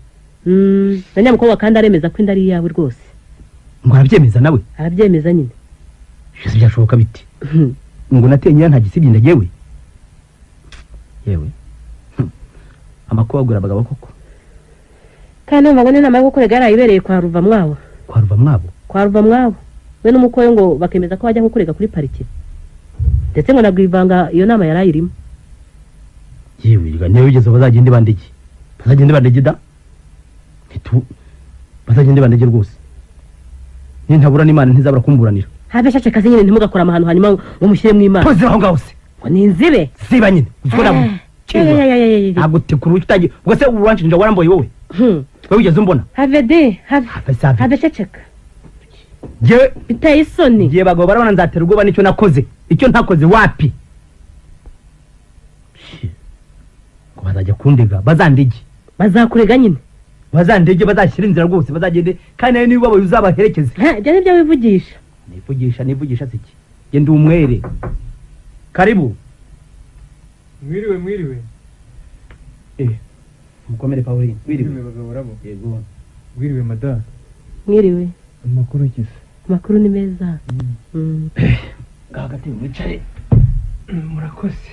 Na nyamukobwa kandi aremeza ko inda ari iyawe rwose. Ngo arabyemeza nawe? Arabyemeza nyine. Ibyo byashoboka biti? Ngo nateye nyira nta gisibye ndagewe. Yewe. Amakuba agura abagabo koko. Kandi numva ngo n'inama yo gukorega yarayibereye kwa Ruvamwabo. Kwa Ruvamwabo? Kwa Ruvamwabo. We n'umukoyo ngo bakemeza ko bajya gukorega kuri pariki. Ndetse ngo nabwivanga iyo nama yarayirimo. Yewe, niyo bigeze bazagende bandege. Bazagende bandege da. Ntitu bazagende bandege rwose. Ni ntabura n'Imana ntizabura kumburanira. Habe shashe kazi nyine ntimugakora amahano hanyuma ngo mushyire mu Imana. Poze aho ngaho se. Ngo ni inzibe. Ziba nyine. Uziko ntabwo tekuru utagiye. Ubwo se uranshinja waramboye wowe. Wowe ugeze umbona. Have de, have. Have sheceka. Jewe biteye isoni. Ngiye bagabo barabona nzatera ubwoba nicyo nakoze. Icyo ntakoze wapi? Ngo bazajya kundega, bazandege. Bazakurega nyine. Bazandege bazashyira inzira rwose bazagende kandi nawe niba ubaye uzabaherekeze. Ibyo nibyo wivugisha. Nivugisha, nivugisha siki. Nge ndi umwere. Karibu. Mwiriwe mwiriwe. Mukomere Pauline. Mwiriwe bagabo barabo. Yego. Mwiriwe madame. Mwiriwe. Amakuru kize. Amakuru ni meza. Gahagati mwicare. Murakoze.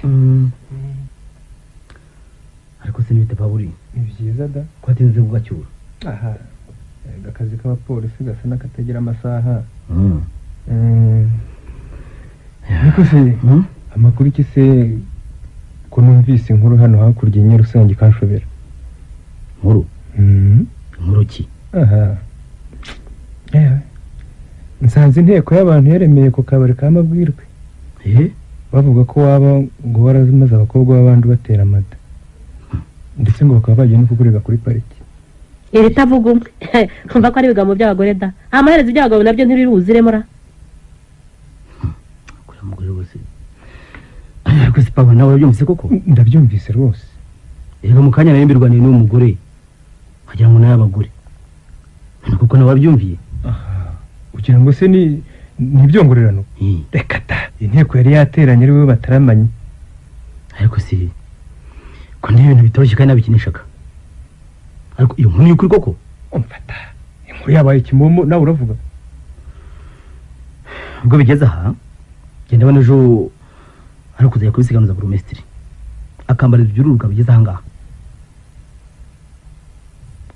Ariko se nibite Pauline? Ni byiza da. Ko atinze kugacyura. Aha. Akazi k'abapolisi gasa n'akatagira amasaha. Ariko se amakuru ki se ko numvise inkuru hano hakurya ya Nyarusange kanshobera. Nkuru? Inkuru ki? Aha. Nsanze inteko y'abantu yaremeye ku kabari ka Mabwirwe. Bavuga ko waba ngo warazimaze abakobwa b'abandi batera amata. Ndetse ngo bakaba bagiye no kukurega kuri pariki. Iri tavuga umwe. Kumva ko ari ibigambo by'abagore da. Amaherezo by'abagabo nabyo ntibiruziremo ra. Kuri mugore rwose. Ariko se Papa nawe urabyumvise koko? Ndabyumvise rwose. Erega mu kanya nari mbirwaniye n'uwo mugore. Wagira ngo nawe abagore. Kuko nawe wabyumviye. Ugira ngo se ni ibyongorerano? Reka ta. Inteko yari yateranye ari we bataramanye. Ariko si ko ni ibintu bitoroshye kandi nabikinishaka. Ariko iyo nkuru y'ukuri koko? Umfata. Inkuru yabaye kimomo nawe uravuga. Ubwo bigeze aha, genda bano ejo ari kuzajya kubisiganuza burumestiri. Akambara ibyururuka bigeze aha ngaha.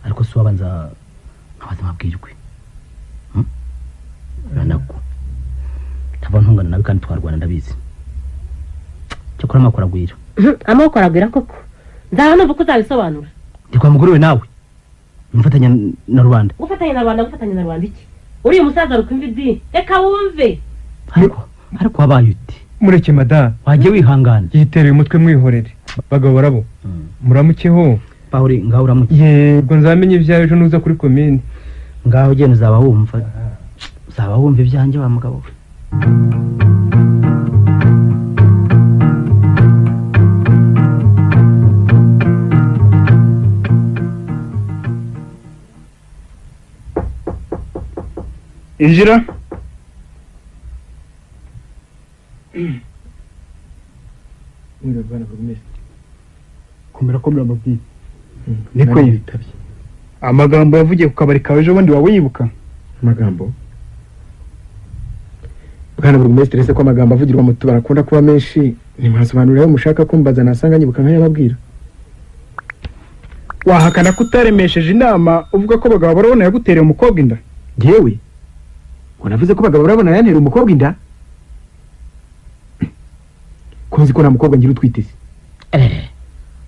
Ariko si wabanza nkabaza mabwirwe. Ranako. Tava ntungana nawe kandi twarwana ndabizi. Cyakora amakuru agwira. Amoko aragwira koko. Nzaba numva ko uzabisobanura. Ndi kwa mugore we nawe. Mfatanya na rubanda. Gufatanya na rubanda, gufatanya na rubanda iki? Uriya musaza rukumva idini. Reka wumve. Ariko wabaye ute? Mureke madame. Wajye wihangana. Yitereye umutwe mwihorere. Bagabo barabo. Muramukeho. Paul ngaho uramuke. Yego nzamenye ibyawe ejo nuza kuri commune. Ngaho ugenda uzaba wumva. Uzaba wumva ibyanjye wa mugabo we. Injira. Mwiriwe bwana burugumesitiri. Komera komera amabwire. Niko yitabye. Amagambo yavugiye ku kabari kawe ejo bundi wawe yibuka? Amagambo? Bwana burugumesitiri, se ko amagambo avugirwa mu tubari akunda kuba menshi, ntimwasobanurira ayo mushaka kumbaza nasanga nyibuka nkayababwira. Wahakana ko utaremesheje inama uvuga ko Bagabo barabona yagutereye umukobwa inda? Yewe, ngo navuze ko Bagabo barabona yantera umukobwa inda? Ko nzi ko nta mukobwa ngira utwite se?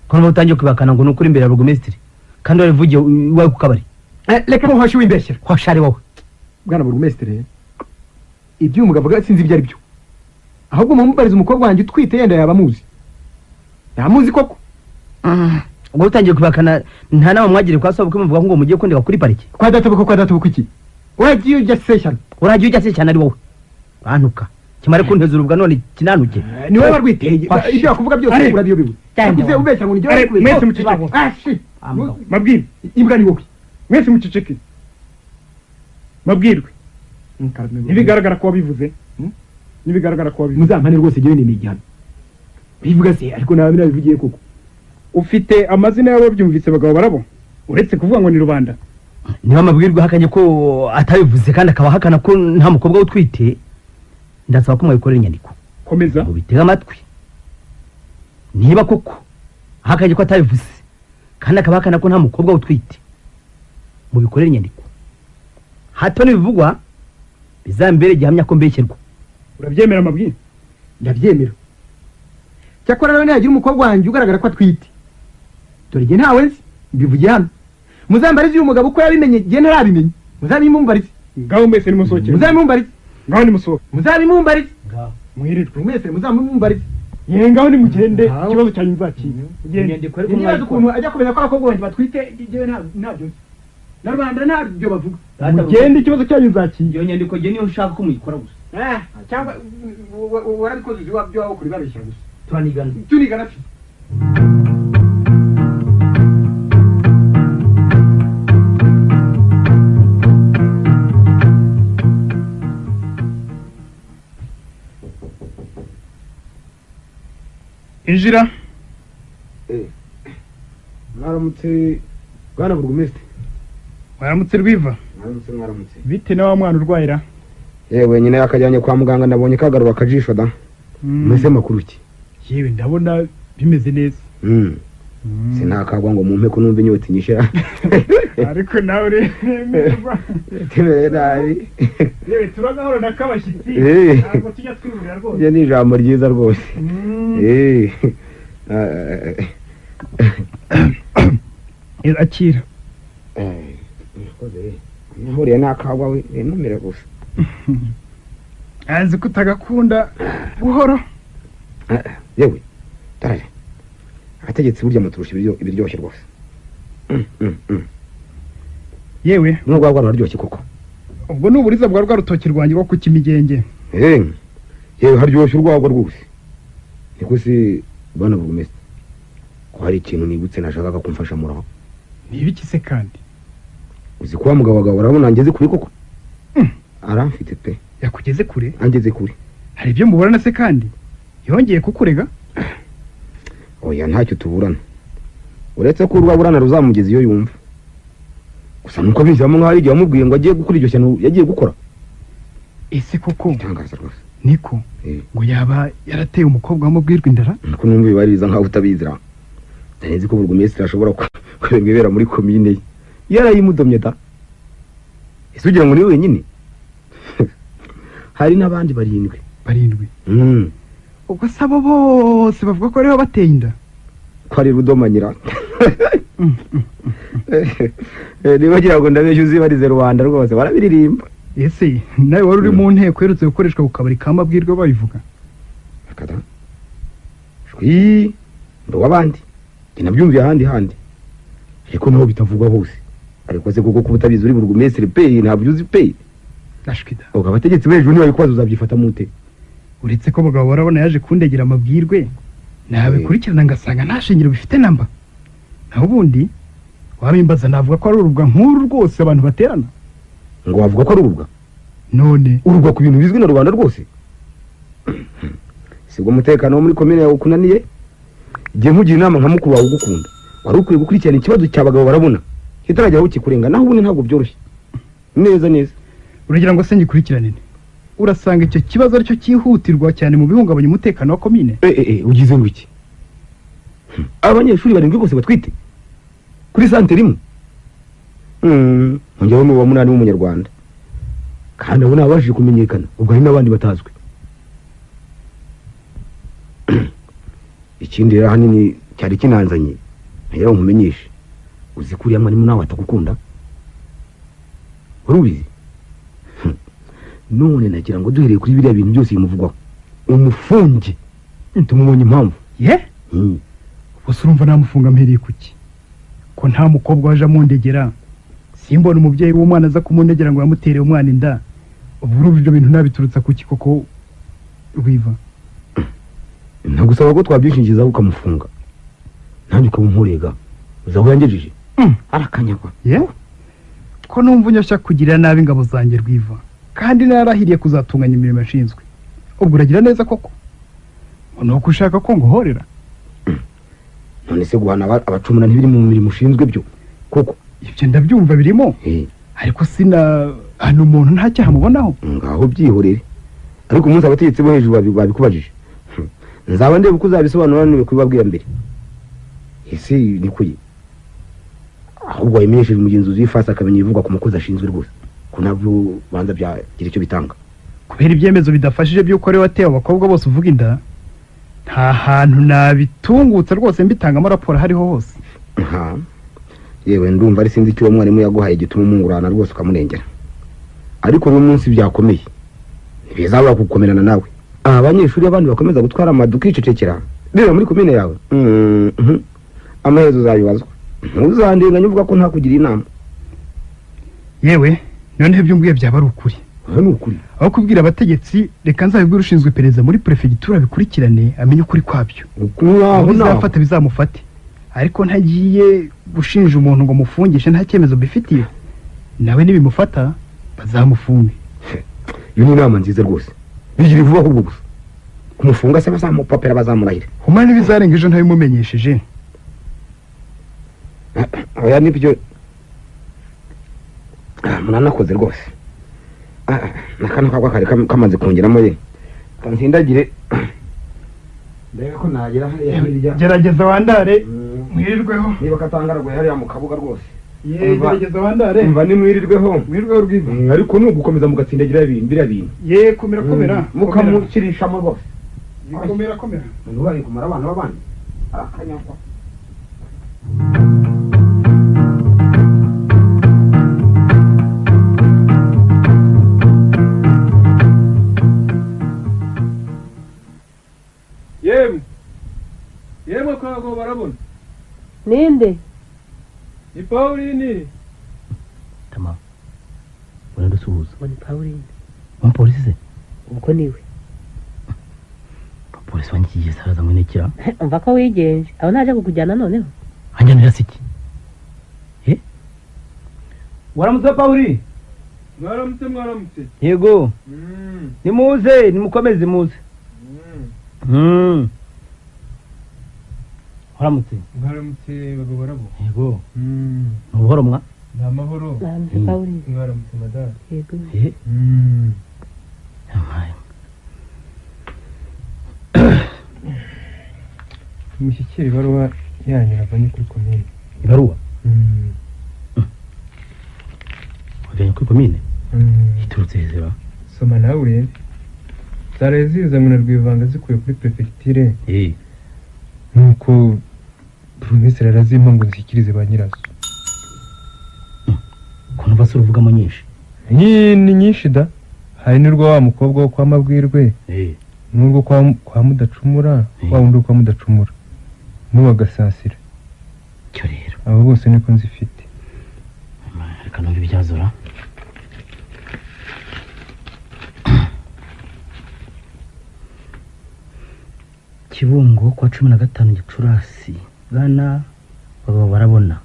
Ko niba utangiye kwibakana ngo ni ukuri imbere ya burugumesitiri kandi warivugiye iwawe ku kabari. Reka muhashe w'imbeshyera. Hwasha ari wowe. Bwana burugumesitiri, ibyo uyu mugabo avuga sinzi ibyo ari byo. Ahubwo mumubarize umukobwa wanjye utwite, yenda yaba amuzi. Yamuzi koko? Ubwo utangiye kwibakana nta nama mwagiriye kwa sobukwe muvuga ngo mugiye kundeka kuri pariki? Kwa databukwe, kwa databukwe iki? Uragiye ujya se cyane. Uragiye ujya se cyane ari wowe. Bantuka. Kimare kunteza urubwa none kinantuke. Ni wowe warwiteye. Ibyo wakuvuga byose urabiyobewe. Yakuze ubeshya ngo nijye mwese muceceke. Ashi. Mabwirwe. Imbwa ni wowe. Mwese muceceke. Mabwirwe. Ntibigaragara ko wabivuze. Ntibigaragara ko wabivuze. Muzampane rwose jyewe ni igihano. Bivuga se ariko nawe nabivugiye koko. Ufite amazina y'ababyumvise Bagabo barabo? Uretse kuvuga ngo ni rubanda. Niba amabwirwa ahakanye ko atabivuze kandi akaba ahakana ko nta mukobwa utwite, ndasaba ko mwabikorera inyandiko. Komeza. Mubitege amatwi. Niba koko ahakanye ko atabivuze kandi akaba ahakana ko nta mukobwa utwite, mubikorere inyandiko. Hato nibivugwa bizambere gihamya ko mbeshyerwa. Urabyemera amabwirwa? Ndabyemera. Cyakora rero nihagira umukobwa wanjye ugaragara ko atwite, dore jye ntawe nzi, mbivugiye hano. Muzambarize uyu mugabo uko yabimenye, jye ntarabimenye. Muzabimumbarize. Ngaho mwese nimusohokere. Muzabimumbarize. Ngaho nimusohoke. Muzabimumbarize. Mwirirwe. Mwese muzabimumbarize. Ye ngaho nimugende, ikibazo cyanyu nzakiga. Inyandiko ariko nibaza ukuntu ajya kumenya ko abakobwa banjye batwite, jyewe ntabyo nzi. Na rubanda ntabyo bavuga. Mugende ikibazo cyanyu nzakiga. Iyo nyandiko jye niyo ushaka ko muyikora gusa. Cyangwa warabikoze uzi wabyo waba ukuri babeshya gusa. Turanigana. Tunigana fi. Injira. Mwaramutse bwana burugumesitiri. Mwaramutse Rwiva. Mwaramutse mwaramutse. Bite na wa mwana urwayira? Yewe nyina yakajyanye kwa muganga nabonye kagarura akajisho da. Meze makuru ki? Yewe ndabona bimeze neza. Sinakagwa ngo mumpe ko numva inyota inyishira. Ariko nawe uremerwa. Temere nabi. Yewe turagahora nakabashyitsi. Ntabwo tujya twiburira rwose. Iyo ni ijambo ryiza rwose. Akira. Nahuriye n'akagwa we numire gusa. Azi ko utagakunda buhoro. Yewe tarare. Abategetsi burya muturusha ibiryoshye rwose. Yewe n'urwagwa ruraryoshye koko. Ubwo ni uburiza bwa rwa rutoki rwanjye rwo ku Kimigenge. Yewe haryoshye urwagwa rwose. Niko si bwana burugumesitiri ko hari ikintu nibutse nashakaga kumfasha muraho. Ni ibiki se kandi? Uzi ko wa mugabo wawe urabona angeze kure koko? Aramfite pe. Yakugeze kure? Angeze kure. Hari ibyo muburana se kandi? Yongeye kukurega? Oya ntacyo tuburana. Uretse ko urwaburana ruzamugeza iyo yumva. Gusa nuko binjiramo nk'aho igihe wamubwiye ngo agiye gukora iryo shyano yagiye gukora. Ese koko? Itangaza rwose. Niko ngo yaba yarateye umukobwa wamubwirwa indara? Nuko numva bibaririza nkaho utabizira. Nzi ko burugumesitiri ashobora kuberwa ibera muri komine ye. Yarayimudomye da. Ese ugira ngo ni wenyine? Hari n'abandi barindwi. Barindwi. Ubwo sabo bose bavuga ko ariho bateye inda. Ko ari rudomanyira. Niba ngira ngo ndabeshya uzibarize rubanda rwose barabiririmba. Ese nawe wari uri mu nteko iherutse gukoreshwa ku kabari ka Mabwirwa babivuga? Akada. Shwi ndo wabandi. Nabyumviye ahandi handi. Ariko naho bitavugwa hose. Ariko se kuko kubutabizi uri burugumesitiri pe ntabyo uzi pe. Ndashwida. Ubwo abategetsi b'ejo niba bikubaza uzabyifata mute? Uretse ko Bagabo barabona yaje kundegera amabwirwe, nabikurikirana ngasanga nta shingiro bifite namba. Naho ubundi wabimbaza navuga ko ari urubwa nkuru rwose abantu baterana. Ngo wavuga ko ari urubwa? None urubwa ku bintu bizwi na rubanda rwose. Sibwo umutekano wo muri komine yawe ukunaniye? Igihe nkugira inama nka mukuru wawe ugukunda, wari ukwiye gukurikirana ikibazo cya bagabo barabona kitaragera aho kikurenga, naho ubundi ntabwo byoroshye. Neza neza. Uragira ngo se ngikurikiranire? Urasanga icyo kibazo aricyo cyihutirwa cyane mu bihungabanya umutekano wa komine? Ugize ngo iki? Abanyeshuri barindwi bose batwite kuri santere imwe. Ngewe ni uwa munani w'umunyarwanda, kandi abo nabashije kumenyekana, ubwo hari n'abandi batazwi. Ikindi rero ahanini cyari kinanzanye ngira ngo nkumenyeshe, uzi ko uriya mwarimu nawe atagukunda, wari ubizi? None nagira ngo duhereye kuri biriya bintu byose bimuvugwaho, umufunge tumubonye impamvu. Ye? Ubuse urumva namufunga mpereye kuki? Ko nta mukobwa waje amundegera, simbona umubyeyi w'umwana aza kumundegera ngo yamutere umwana inda. Ubu urumva ibyo bintu nabiturutsa kuki koko Rwiva? Ntagusaba ko twabyishingiza ukamufunga, nanjye ukaba umurega uzi aho yangejeje. Arakanyagwa. Ye? Ko numva unyashya kugirira nabi ingabo zanjye Rwiva, kandi narahiriye kuzatunganya imirimo yashinzwe. Ubwo uragira neza koko? Nuko ushaka ko nguhorera? None se guhana abacumura ntibiri mu mirimo ushinzwe byo koko? Ibyo ndabyumva birimo, ariko sina hano umuntu nta cyaha mubonaho. Ngaho byihorere, ariko umunsi abategetsi bo hejuru babikubajije nzaba ndeba uko uzabisobanura niba kubibabwira mbere. Ese nikuye ahubwo wabimenyesheje umugenzuzi w'ifasi akamenya ibivugwa ku mukozi ashinzwe rwose, ko nabyo banza byagira icyo bitanga. Kubera ibyemezo bidafashije by'uko ari watewe abakobwa bose uvuga inda, nta hantu nabitungutse rwose mbitangamo raporo hariho hose. Yewe ndumva ari sinzi icyo uwo mwarimu yaguhaye gituma umungurana rwose ukamurengera, ariko uyu munsi byakomeye ntibizabura kugukomerana nawe. Abanyeshuri abandi bakomeza gutwara amaduka icecekera rero muri komine yawe, amaherezo uzabibazwa. Ntuzandenganya uvuga ko ntakugira inama. Yewe noneho ibyo mbwiye byaba ari ukuri. Ni ukuri. Aho kubwira abategetsi, reka nzabibwire ushinzwe iperereza muri prefegitura bikurikirane amenye ukuri kwabyo. Bizafata bizamufate, ariko ntagiye gushinja umuntu ngo mufungishe nta cyemezo bifitiye, nawe nibimufata bazamufunge. Iyo ni inama nziza rwose, bigira vuba ahubwo gusa kumufunga se bazamupapera bazamurahira. Humana n'ibizarenga ejo ntabimumenyesheje. Oya nibyo muranakoze rwose. Nakano kagwa kare kamaze kongeramo ye. Kansindagire ndebe ko nagera hariya hirya. Gerageza wandare mwirirweho. Niba katangaraguye hariya mu kabuga rwose. Ye gerageza wandare. Umva ni mwirirweho. Mwirirweho Rwiva. Ariko nugukomeza mugatsindagira ibintu biriya bintu. Ye komera komera. Mukamukirishamo rwose. Komera komera. Ntubaye kumara abana b'abandi. Arakanyagwa. Yemwe yemwe kago barabona. Ninde? Ni Pauline. Tama. Urandusuhuza. Ni Pauline. Umupolisi se? Ubwo niwe. Polisi wangiye saraza mwenekira. Umva ko wigenje. Abo naje kukujyana noneho. Anjanira siki? Eh? Waramutse Pauline. Mwaramutse mwaramutse. Yego. Nimuze, nimukomeze muze. Waramutse. Mwaramutse bagabo barabo. Yego. Nubuhoro mwa? Ni amahoro. Mwaramutse Pauline. Mwaramutse madame. Yego. Eh. Mushyikire ibaruwa yanyu navanye kuri komine. Ibaruwa? Wavanye kuri komine? Iturutse hezeba. Soma nawe urebe. Zaraye zizanywe na Rwivanga zikuye kuri prefecture. Nuko promesse arazimpa ngo nzishyikirize ba nyirazo. Ko numva se uruvugamo nyinshi? Ni nyinshi da. Hari n'urwo wa mukobwa wo kwa Mabwirwe. N'urwo kwa Mudacumura, wa wundi kwa Mudacumura. N'uwa Gasasira. Cyo rero. Abo bose niko nzifite. Reka numve ibyazora. Kibungo kwa 15 Gicurasi. Bwana baba barabona.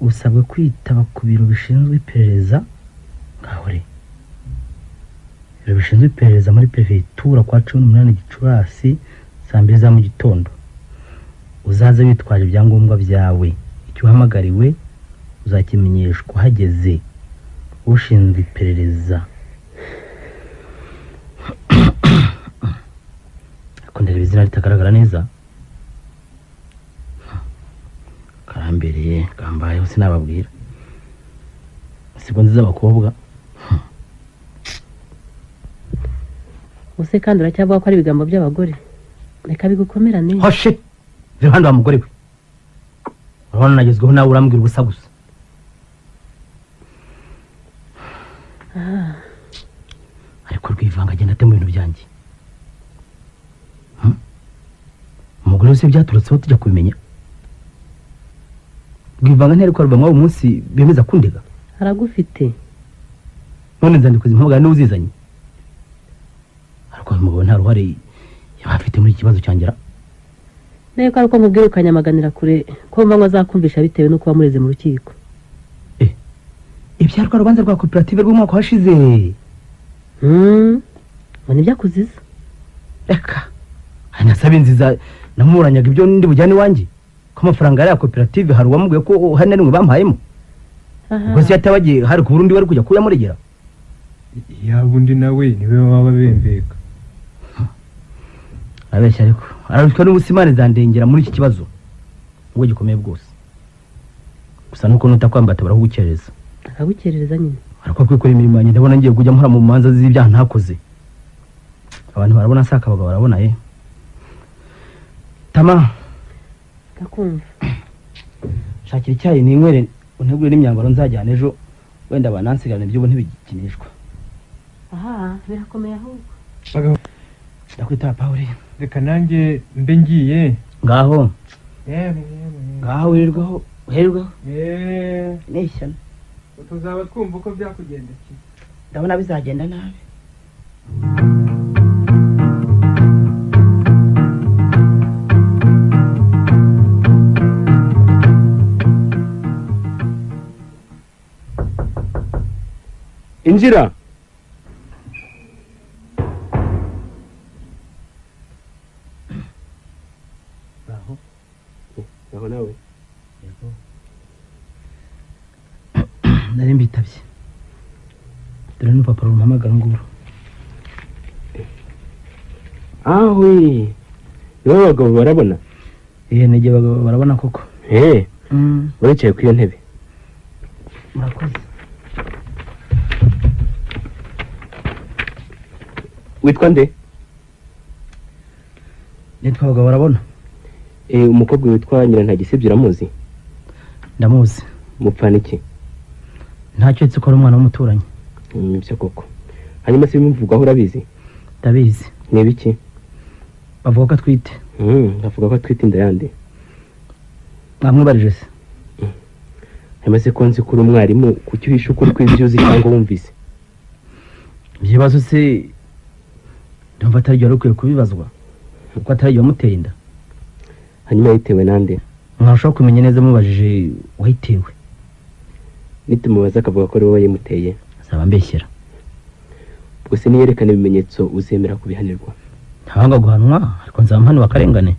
Usabwe kwitaba ku biro bishinzwe iperereza ngahore. Ibiro bishinzwe iperereza muri prefecture kwa 18 Gicurasi saa 2 za mu gitondo. Uzaze witwaje ibyangombwa byawe. Icyo uhamagariwe uzakimenyeshwa uhageze. Ushinzwe iperereza. Ariko ndareba izina ritagaragara neza. Karambereye kambayeho sinababwira. Sibwo nziza abakobwa. Use kandi uracyavuga ko ari ibigambo by'abagore. Reka bigukomerane. Hoshe. Iruhande wa mugore we. Urabona nagezweho nawe urambwira ubusa gusa. Ariko Rwivanga agenda ate mu bintu byanjye? Umugore wese byaturutseho tujya kubimenya. Rwivanga ntiyari kubarwa mw'uwo munsi bemeza kundega. Aragufite. None nzandiko zimpamagara niwe uzizanye. Ariko uyu mugabo nta ruhare yaba afite muri iki kibazo cyanjye. Nayo ko ari uko nkubwira ukanyamaganira kure ko mva ngo azakumvisha bitewe n'uko wamureze mu rukiko. Ibya rwa rubanza rwa koperative rw'umwaka washize. Ngo nibyo akuziza. Reka anasaba inziza namuburanyaga ibyo ndi bujyane iwanjye. Ko amafaranga yari ya koperative hari uwamubwiye ko hari na rimwe bampayemo. Ubwo se yatabagiye hari ku Burundi wari kujya kuyamuregera. Yaba undi nawe niwe baba bembeka. Abeshya ariko ararushywa n'ubusimane zandengera muri iki kibazo ubwo gikomeye bwose. Gusa nuko nutakwambata barahugukereza. Akagukerereza nyine. Ariko kwikora imirimo yanjye ndabona ngiye kujya mpora mu manza z'ibyaha ntakoze. Abantu barabona saka abagabo barabona ye. Tama ndakumva. Shakira icyayi ninywere untegure n'imyambaro nzajyana ejo wenda banansigane iby'ubu ntibigikinishwa. Aha birakomeye ahubwo. Ndakwita Paul. Reka nanjye mbe ngiye. Ngaho. Ngaho wirirwaho, uherwaho. Nishyana. Tuzaba twumva uko byakugendekeye. Ndabona bizagenda nabi. Injira. Aho. Aho nawe. Yego. Nari mbitabye. Dore n'urupapuro rumpamagara nguru. Awe. Nibo bagabo barabona? Nige bagabo barabona koko. Uricaye ku iyo ntebe. Murakoze. Witwa nde? Nitwa Bagabo barabona. Umukobwa witwa Nyirantagisibye uramuzi? Ndamuzi. Mupfana iki? Ntacyo nzi ko ari umwana w'umuturanyi. Nibyo koko. Hanyuma se bimuvugwaho urabizi? Ndabizi. Ni ibiki? Bavuga ko atwite. Bavuga ko atwite inda yande. Mwamwibarije se? Hanyuma se ko nzi ko uri umwarimu kuki uhisha ukuri kw'ibyo uzi cyangwa wumvise? Ibyo bibazo se ndumva atari wari ukwiye kubibazwa kuko atari wamuteye inda. Hanyuma yitewe nande? Mwarushaho kumenya neza mubajije uwayitewe. Nitumubaza akavuga ko ari wowe wayimuteye. Azaba ambeshyera. Ubwo se niyerekana ibimenyetso uzemera kubihanirwa? Ntawanga guhanwa ariko nzamuhanwa akarengane.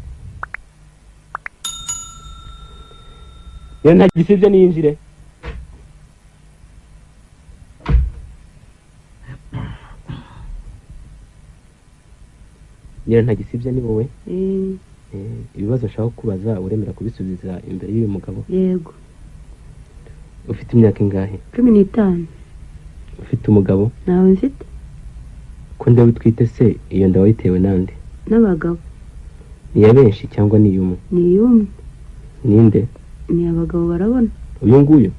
Rero nta gisibye niyinjire. Nyirantagisibye ni wowe? Ibibazo nshaka kubaza uremera kubisubiza imbere y'uyu mugabo? Yego. Ufite imyaka ingahe? 15. Ufite umugabo? Ntawe mfite. Ko ndeba utwite se iyo nda wayitewe nande? N'abagabo. Ni iya benshi cyangwa ni iy'umwe? Ni iy'umwe. Ninde? Ni abagabo barabona. Uyu nguyu?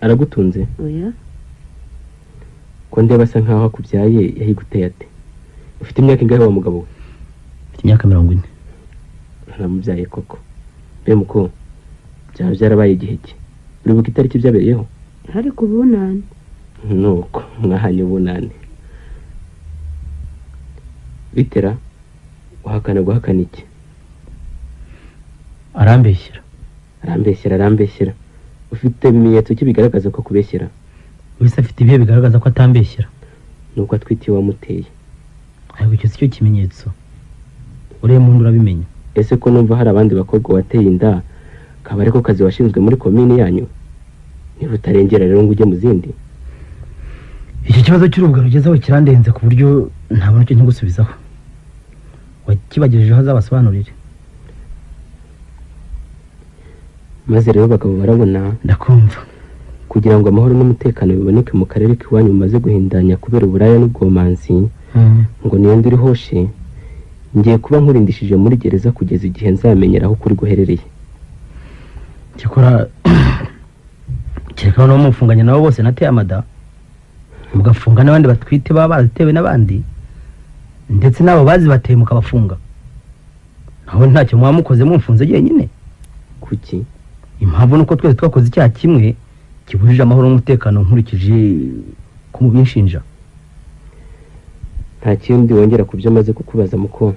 Aragutunze? Oya. Ko ndeba asa nkaho akubyaye yayiguteye ate? Ufite imyaka ingahe wa mugabo we? Mfite imyaka 40. Aramubyaye koko. Be muko byaba byarabaye igihe ki? Uribuka itariki byabereyeho? Hari ku bunani. Nuko mwahanye ubunani. Bitera uhakana guhakana iki? Arambeshyera. Arambeshyera, arambeshyera. Ufite ibimenyetso ki bigaragaza ko kubeshyera? Wese afite ibihe bigaragaza ko atambeshyera. Nuko atwitiye wamuteye. Ariko icyo si cyo kimenyetso. Uriye muntu urabimenya. Ese ko numva hari abandi bakobwa wateye inda, kaba ariko kazi washinzwe muri komini yanyu? Niba utarengera rero ngo ujye mu zindi. Icyo kibazo cy'urubwa rugezeho kirandenze ku buryo ntabona icyo nkigusubizaho. Wakibagejejeho azabasobanurire. Maze rero bagabo barabona, ndakumva, kugira ngo amahoro n'umutekano biboneke mu karere k'iwanyu mumaze guhindanya kubera uburaya n'ubwomanzi, ngo niyo ndiri hoshe, ngiye kuba nkurindishije muri gereza kugeza igihe nzamenyera aho ukuri guherereye. Cyakora kereka no mufunganye nabo bose nateye amada, mugafunga n'abandi batwite baba barazitewe n'abandi, ndetse n'abo bazibateye mukabafunga. Naho ntacyo muba mukoze mumfunze jyenyine. Kuki? Impamvu nuko twese twakoze icyaha kimwe kibujije amahoro n'umutekano nkurikije ko mubinshinja. Nta kindi wongera ku byo maze kukubaza muko?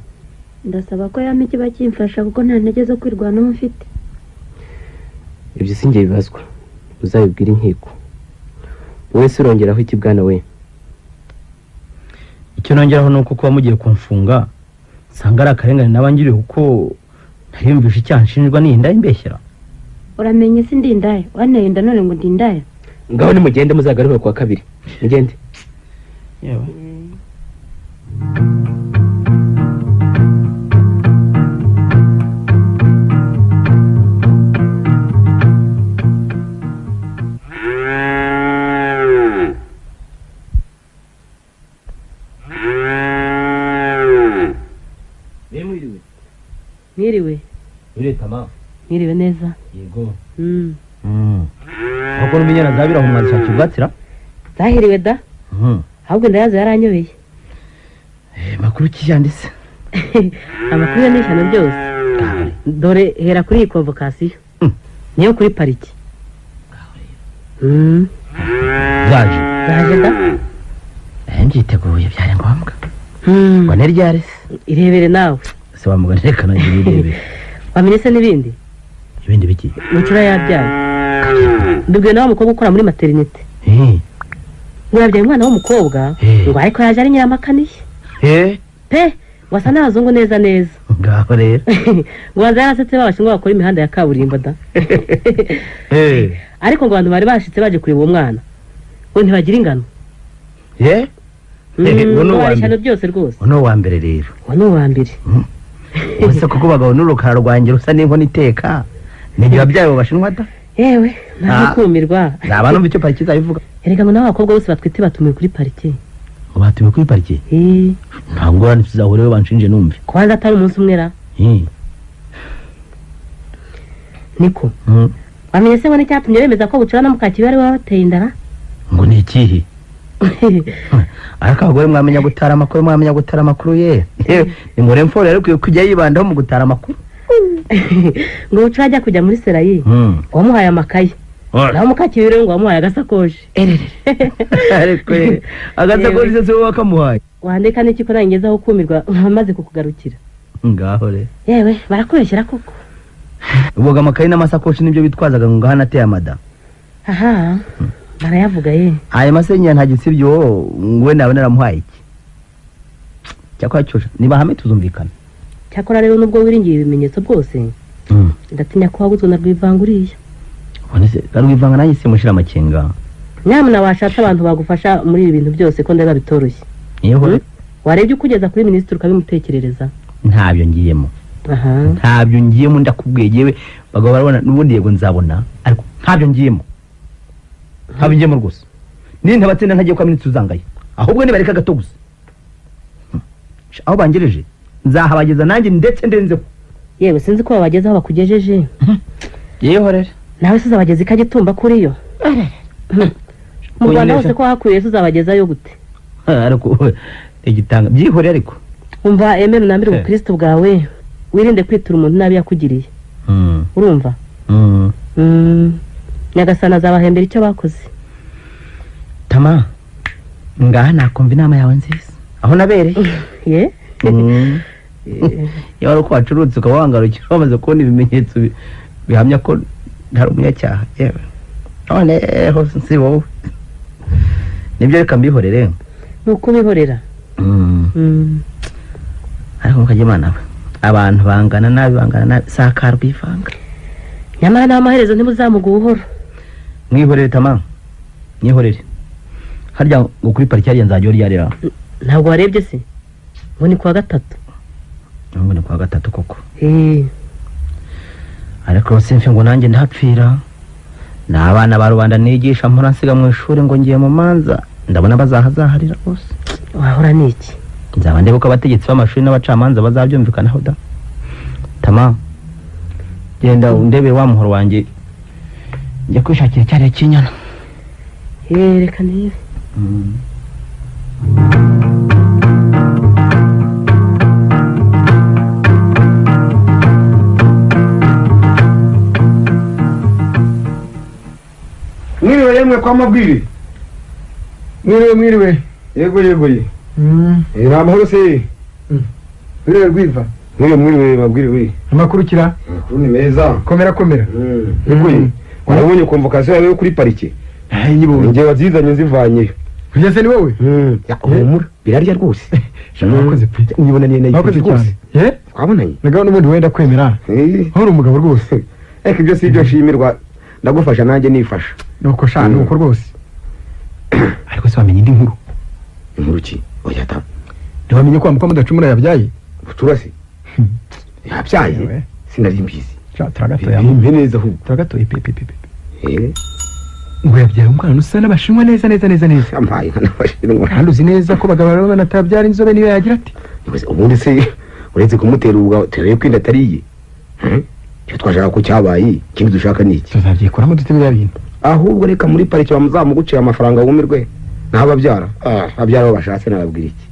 Ndasaba ko yampa ikiba kimfasha kuko nta ntege zo kwirwanaho mfite. Ibyo si njye bibazwa, uzabibwira inkiko. Wowe se urongeraho iki bwana we? Icyo nongeraho nuko kuba mugiye kumfunga nsanga ari akarengane nabangiriye, kuko ntariyumvisha icyaha nshinjwa n'inda imbeshyera. Uramenye si ndi indaya, wanteye inda none ngo ndi indaya. Ngaho nimugende muzagaruke kuwa kabiri. Mugende. Yewe. Mwiriwe. Mwiriwe tama. Mwiriwe neza. Yego. Ahubwo n'umunyana zabira aho mwazishakira ubwatsira? Zahiriwe da. Ahubwo ndayazo yaranyobeye. Makuru ki yanditse? Amakuru ya n'ishyano byose. Dore hera kuri iyi convocation. Niyo kuri pariki. Zaje. Zaje da. Mbyiteguye byari ngombwa. Ngo ni ryari se? Irebere nawe. Se wamugana reka nanjye nirebere. Wamenye se n'ibindi? Ibindi biki? Mucura yabyaye. Mbibwiwe na wa mukobwa ukora muri maternité. Ngo yabyaye umwana w'umukobwa, ngo ariko yaje ari nyiramakaniye. Pe, ngo asa n'abazungu neza neza. Ngaho rero. Ngo baza yarasetse babashinwa bakora imihanda ya kaburimbo da. Ariko ngo abantu bari bashitse baje kureba uwo mwana, ngo ntibagira ingano. Uwo ni uwa mbere byose rwose. Uwo ni uwa mbere rero. Uwo ni uwa mbere. Ubuse kuko bagabo n'urukara rwanjye rusa n'inkono iteka, n'igihe wabyaye abo bashinwa da. Yewe, ntabwo kumirwa. Naba numva icyo pariki izabivuga. Erega ngo n'abo bakobwa bose batwite batumiwe kuri pariki. Ngo batumiwe kuri pariki? Nta ngorane tuzahureyo banshinje numve. Kubanza atari umunsi umwe ra. Niko. Wamenye se ngo n'icyatumye bemeza ko Bucura na Mukakibi ari we wabateye inda? Ngo ni ikihe? Ariko abagore mwamenya gutara amakuru, mwamenya gutara amakuru ye. Ni ngo remforo rero kujya yibandaho mu gutara amakuru. Ngo Bucura ajya kujya muri serayi, wamuhaye amakaye. Naho Mukakibi rero ngo wamuhaye agasakoshi. Ariko agasakoshi se wowe wakamuhaye? Wandeka n'iki ko nangezaho kumirwa nkamaze kukugarukira. Ngaho re. Yewe, barakubeshyera koko. Ubwo amakaye n'amasakoshi nibyo bitwazaga ngo ngahana ateye amada. Aha. Barayavuga ye. Ayo masenya nta gisibyo ngwe nawe naramuhaye iki. Cyakora cyosha niba hame tuzumvikana. Cyakora rero nubwo wiringiye ibimenyetso bwose, ndatinya ko waguzwe na Rwivanga uriya. Ubone se Rwivanga nanjye simushira amakenga. Nyamuna washatse abantu bagufasha muri ibi bintu byose ko ndeba bitoroshye. Yewe. Warebye ukugeza kuri minisitiri ukabimutekerereza. Ntabyo ngiyemo. Ntabyo ngiyemo ndakubwiye yewe bagabo barabona n'ubundi yego nzabona ariko ntabyo ngiyemo. Ntabyo ngiyemo rwose. Ni ntabatsinda ntagiye kwa minisitiri uzangaye. Ahubwo nibareka gato gusa. Aho bangereje nzahabageza nanjye ndetse ndenzeho. Yewe sinzi ko babageza aho bakugejeje. Yewe rero. Nawe se uzabageza ikagitumba kuri yo. Mu Rwanda hose ko hakwiye se uzabagezayo gute? Ariko igitanga byihore ariko. Umva emera unambire ubukristo bwawe, wirinde kwitura umuntu nabi yakugiriye. Urumva? Nyagasani azabahembera icyo bakoze. Tama, ngaha nakumva inama yawe nziza. Aho nabereye. Ye? Iyo wari uko wacurutse ukaba wangarukira wamaze kubona ibimenyetso bihamya ko ntari umunyacyaha. Yewe. Noneho si wowe. Nibyo reka mbihorere. Ni ukubihorera. Ariko mukajya Imana we. Abantu bangana nabi bangana nabi sakarwivanga. Nyamara n'amaherezo ntibuzamuga ubuhoro. Mwihorere tama. Mwihorere. Harya ngo kuri pariki hariya nzajya uryarira. Ntabwo warebye se? Ngo ni kuwa gatatu. Ngo ni kuwa gatatu koko. Ariko simfe ngo nanjye ndahapfira. Ni abana ba rubanda nigisha mpora nsiga mu ishuri ngo ngiye mu manza. Ndabona bazahazaharira rwose. Wahora ni iki? Nzaba ndeba ko abategetsi b'amashuri n'abacamanza bazabyumvikanaho da. Tama. Genda undebe wa muhoro wanjye. Njya kwishakira icyariye cy'inyana. Reka nibe. Mwiriwe yemwe kwa mabwire. Mwiriwe mwiriwe. Yego yego ye. Ni amahoro se. Mwiriwe Rwiva. Mwiriwe mwiriwe mabwire we. Amakuru kira? Amakuru ni meza. Komera komera. Yego ye. Warabonye convocation yawe kuri parike? Nyibonye. Ngewe wazizanye nzivanyeyo. Kugeza se ni wowe? Humura birarya rwose. Wakoze pe. Nyibona ni nayo Wakoze cyane. Twabonanye. Nagaho n'ubundi wenda kwemera. Hora umugabo rwose. Eko ibyo si ibyo nshimirwa. Ndagufasha nanjye nifasha. Nuko sha nuko rwose. Ariko se wamenye indi nkuru? Inkuru ki? Oya ta. Ntiwamenye ko wa mudacumura yabyaye? Bucura se? Yabyaye? Sinari mbizi. Sha turagatoya. Bimpe neza ahubwo. Turagatoye pe pe pe. Ngo yabyaye umwana usa n'abashinwa neza neza neza neza. Yampaye n'abashinwa. Kandi uzi neza ko bagabo barabona atabyara inzobe niyo yagira ati. Ubundi se uretse kumutera ubwa tereye kwinda atariye. Icyo twashaka ko cyabaye ikindi dushaka ni iki? Tuzabyikuramo dute biriya bintu? Ahubwo reka muri pariki bamuzamugucira amafaranga wumirwe. Naho ababyara ababyara bashatse nababwira iki?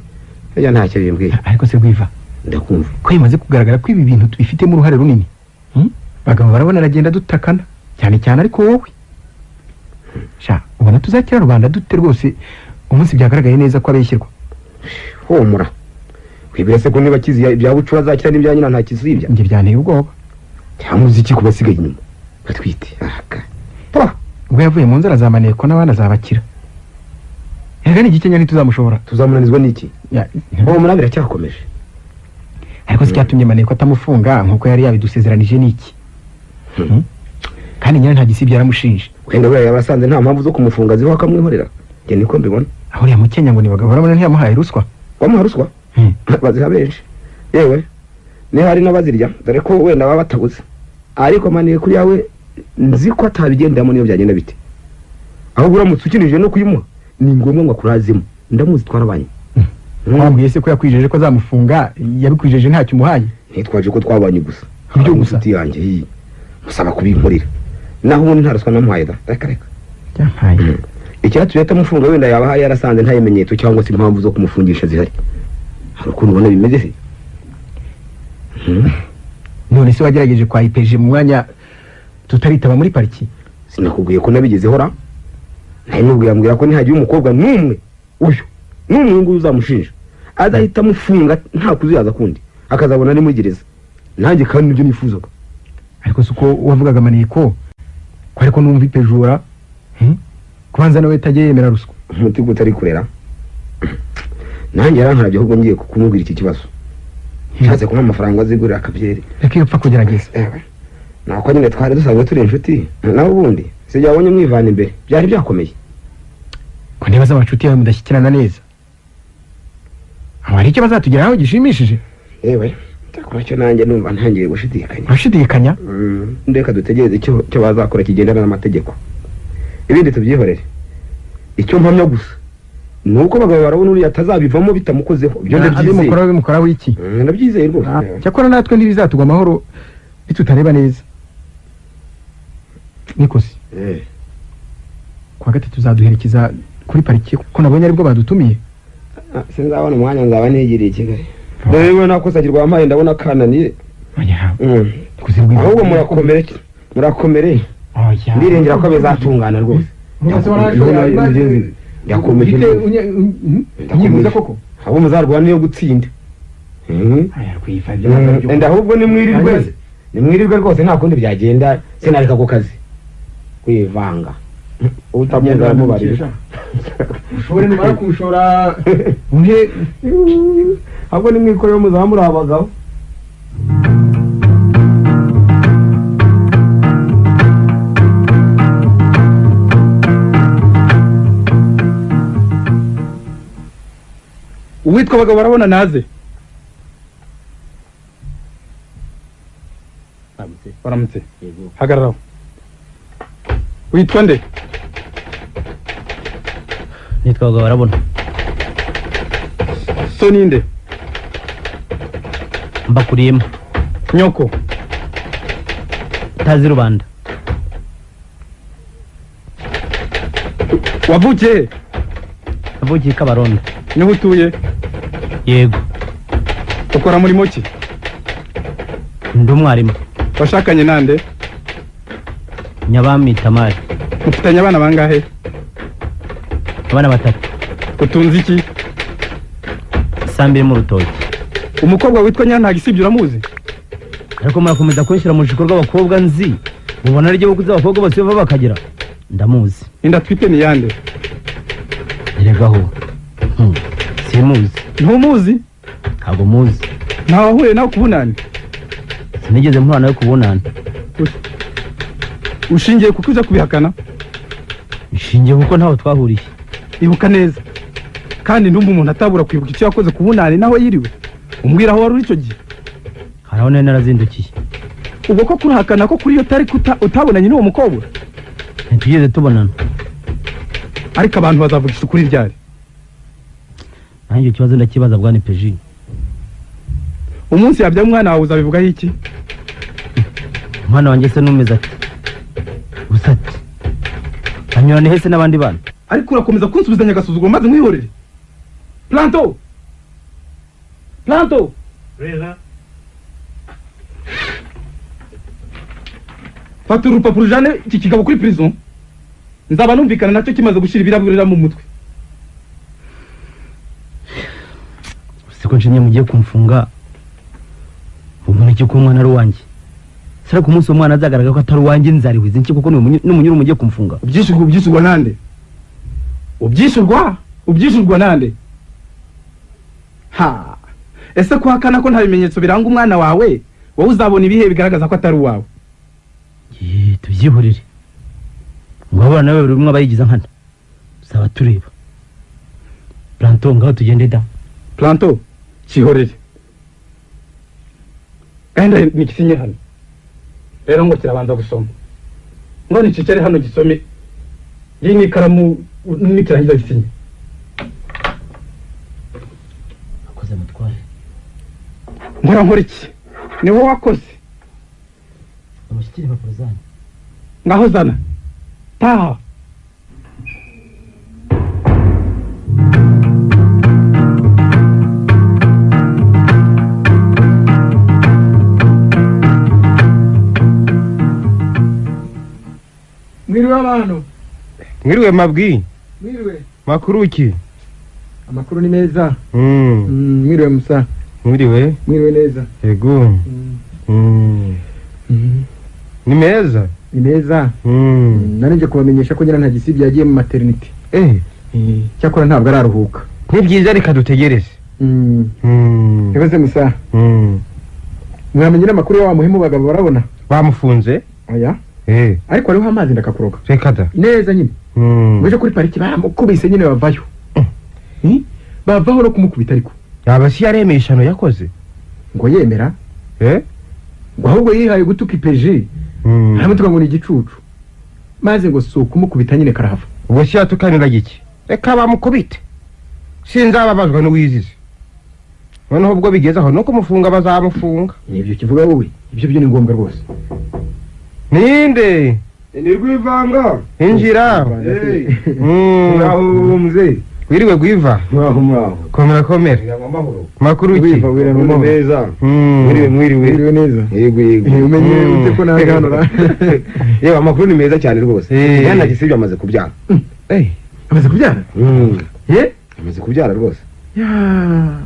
Ejya ntacyo bimbwiye. Ariko se Rwiva, ndakumva ko bimaze kugaragara ko ibi bintu tubifitemo uruhare runini. Bagabo barabona aragenda dutakana cyane cyane ariko wowe. Sha ubona tuzakira rubanda dute rwose umunsi byagaragaye neza ko abeshyirwa. Humura. Wibwira se ko niba kizi ibya bucura azakira n'ibya nyina nta kizibya? Njye byanteye ubwoba. Cyangwa iki kubasigaye inyuma batwite. Ubwo yavuye mu nzara zamaneko n'abana azabakira. Erega ni igikenya ntituzamushobora. Tuzamunanizwa n'iki? Humura biracyakomeje. Ariko se cyatumye maneko atamufunga nkuko yari yabidusezeranije n'iki? Kandi nyina nta gisibya yaramushinje. Wenda buriya yabasanze nta mpamvu zo kumufunga ziho akamwihorera. Njye niko mbibona. Aho uriya mukenya ngo ni bagabo barabona ntiyamuhaye ruswa. Wamuha ruswa? Baziha benshi. Yewe niba hari n'abazirya dore ko wenda baba batabuze. Ariko maniye kuri yawe nzi ko atabigendamo niyo byagenda bite. Ahubwo uramutse ukinije no kuyimuha ni ngombwa ngo akurazemo. Ndamuzi twarabanye. Wambwiye se ko yakwijeje ko azamufunga yabikwijeje ntacyo umuhaye? Ntitwaje ko twabanye gusa. Ibyo gusa inshuti yanjye iyi musaba kubinkorera. Naho ubundi nta ruswa namuhaye da. Reka reka. Yampaye. Icyatumye atamufunga wenda yaba hari yarasanze nta bimenyetso cyangwa se impamvu zo kumufungisha zihari. Hari ukuntu ubona bimeze se? None se wagerageje kwa IPG mu mwanya tutaritaba muri pariki? Sinakubwiye ko nabigezeho ra? Nari nubwiye ambwira ko nihagira umukobwa n'umwe uyu n'umwe nguyu uzamushinja azahita amufunga nta kuzuyaza kundi akazabona ari muri gereza. Nanjye kandi nibyo nifuzaga. Ariko si uko wavugaga maneko ko ariko numva ipejura kubanza nawe tagiye yemera ruswa. Umuti utari kurera. Nanjye yarankarabye ahubwo ngiye kumubwira iki kibazo. Nshatse kumuha amafaranga azigurira akabyeri. Reka iyo upfa kugerageza. Nako nyine twari dusanzwe turi inshuti naho ubundi sijya wabonye mwivana imbere byari byakomeye. Ko niba z'abacuti yawe mudashyikirana neza. Aho hari icyo bazatugeraho gishimishije? Yewe cyakora cyo nanjye numva ntangiye gushidikanya. Urashidikanya? Ndeka dutegereze icyo bazakora kigendana n'amategeko. Ibindi tubyihorere. Icyo mpamya gusa nuko bagabo barabona uriya atazabivamo bitamukozeho. Ibyo ndabyizeye. Abimukora bimukora wiki? Ndabyizeye rwose. Cyakora natwe ntibizatugwa amahoro bitutareba neza. Nikosi. Kwa gatatu uzaduherekeza kuri pariki ko nabonye aribwo badutumiye. Sinzabona umwanya nzaba nigiriye i Kigali. Dore nakosagirwa wampaye ndabona kananiye. Ahubwo murakomere murakomere. Ndiringira ko bizatungana rwose. Ndakomeje. Ndakomeje koko. Abo muzarwana niyo gutsinda. Enda ahubwo nimwirirwe. Nimwirirwe rwose nta kundi byagenda sinareka ku kazi. Kwivanga. Utamwumva aramubarira. Ushobore numara kumushora unhe ahubwo nimwikorera muzamura abagabo. Uwitwa Bagabo barabona naze. Baramutse. Hagararaho. Witwa nde? Nitwa Bagabo barabona. So ninde? Mbakuriyemo. Nyoko. Tazi rubanda. Wavukiye? Navukiye Kabarondo. Niho utuye? Yego. Ukora murimo ki? Ndi umwarimu. Washakanye nande? Nyabami Tamari. Mufitanye abana bangahe? Abana batatu. Utunze iki? Isambu iri mu rutoki. Umukobwa witwa Nyantagisibye uramuzi? Ariko murakomeza kunshyira mu rushiko rw'abakobwa nzi. Mubona ari ryo bukuze abakobwa bose bava bakagera. Ndamuzi. Inda twite ni yande? Eregaho. Simuzi. Ntumuzi? Ntabwo muzi. Ntawe wahuye nawe kubunani? Sinigeze mpura nawe kubunani. Ushingiye kuko uza kubihakana? Nshingiye kuko ntaho twahuriye. Ibuka neza. Kandi ndumva umuntu atabura kwibuka icyo yakoze kubunani naho yiriwe. Umbwira aho wari uri icyo gihe. Hari aho nari narazindukiye. Ubwo ko kurahakana ko kuri iyo tariki utabonanye n'uwo mukobwa? Ntitwigeze tubonana. Ariko abantu bazavugisha ukuri ryari? Nanjye ikibazo ndakibaza bwana Peji. Umunsi yabya umwana wawe uzabivugaho iki? Umwana wanjye se numeze ati gusa ati anyurane hese n'abandi bana. Ariko urakomeza kunsubizanya agasuzuguro maze nkwihorere. Planto! Planto! Reza. Fata urupapuro ujane iki kigabo kuri prison. Nzaba numvikana nacyo kimaze gushira ibirabura mu mutwe. Siko nshimye mugiye kumfunga. Umuntu iki ko umwana ari uwanjye. Sara ku munsi umwana azagaragara ko atari uwanjye nzariwize iki kuko n'umunyuru mugiye kumfunga. Ubyishyurwa nande? Ubyishyurwa nande? Ha. Ese kuhakana ko nta bimenyetso biranga umwana wawe, wowe uzabona ibihe bigaragaza ko atari uwawe? Tubyihorere. Ngo abana nawe buri umwe abayigiza nkana. Uzaba tureba. Planto ngaho tugende da. Planto kihorere. Genda nikisinye hano. Rero ngo kirabanza gusoma. Ngo nicicare hano gisome. Iyi ni ikaramu nikirangiza gisinye. Akoze mutware. Nkora iki? Ni wowe wakoze. Amushyikire impapuro zanyu. Ngaho zana. Taha. Mwiriwe abantu. Mwiriwe mabwi. Mwiriwe. Makuru ki? Amakuru ni meza. Mwiriwe musa. Mwiriwe. Mwiriwe neza. Yego. Ni meza. Ni meza. Nari kubamenyesha ko Nyirantagisibye yagiye mu maternity. Cyakora ntabwo araruhuka. Ni byiza reka dutegereze. Yakoze musa. Mwamenye n'amakuru ya wa muhimu Bagabo barabona? Bamufunze? Oya. Ariko hariho amazi ndakakuroga. Reka da. Neza nyine. Muje kuri pariki baramukubise nyine bavayo. Bavaho no kumukubita ariko. Yaba si yaremeye ishano yakoze? Ngo yemera? Ngo ahubwo yihaye gutuka ipeji. Aramutuka ngo ni igicucu. Maze ngo si ukumukubita nyine karahava. Ubwo si yatukanira giki? Reka bamukubite. Sinzababazwa n'uwizize. Noneho ubwo bigeze aho no kumufunga bazamufunga. Nibyo kivuga wowe. Ibyo byo ni ngombwa rwose. Ninde? Ni Rwivanga. Injira. Muraho mzee. Wiriwe Gwiva. Muraho muraho. Komera komera. Makuru ki? Wiriwe neza. Mwiriwe mwiriwe. Mwiriwe neza. Yego yego. Umenye ute ko naje hano ra. Yewe amakuru ni meza cyane rwose. Nyirantagisibye amaze kubyara. Amaze kubyara? Amaze kubyara rwose. Ya.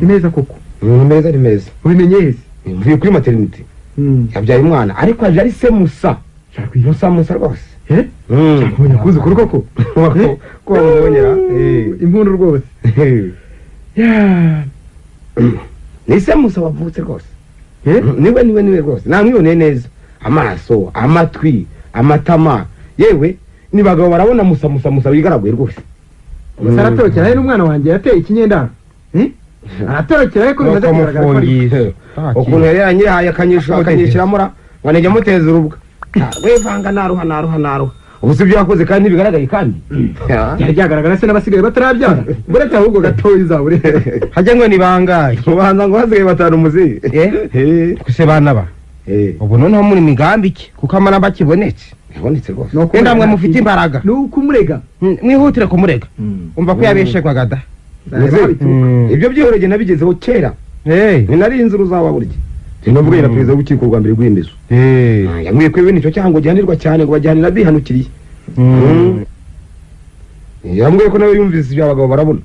Ni meza koko. Ni meza ni meza. Ubimenye hese? Mvuye kuri maternity. Yabyaye umwana ariko aje ari se Musa. Musa Musa rwose. Cyakubonye kuzukuru koko. Ko wamubonyera? Impundu rwose. Ya. Ni se Musa wavutse rwose. Niwe rwose. Namwiboneye neza. Amaso, amatwi, amatama. Yewe ni bagabo barabona Musa wigaraguye rwose. Musa aratorokera he n'umwana wanjye yateye ikinyendaro. Aratorokera he ko bimaze kugaragara ko ari ukuntu yari yanyihaye akanyishiramura ngo nijya muteza urubwa. Wevanga naruha. Ubu si ibyo yakoze kandi ntibigaragaye kandi. Byari byagaragara se n'abasigaye batarabyara. Buretse ahubwo gatoya izabure. Hajya ngo ni bangahe? Ubanza ngo hasigaye 5 muzi. Kuse bana ba. Ubu noneho muri migambi iki kuko amaramba akibonetse. Yabonetse rwose. Wenda mwe mufite imbaraga. Ni ukumurega. Mwihutire kumurega. Umva ko yabeshegwaga da. Ibyo byihorege nabigezeho kera. Ni nari inzu ruzaba burya. Sinavuga na perezida w'urukiko rwa mbere rw'indezo. Yambwiye ko ibintu icyo cyango gihanirwa cyane ngo bajyanira bihanukiriye. Yambwiye ko nawe yumvise ibyo abagabo barabona.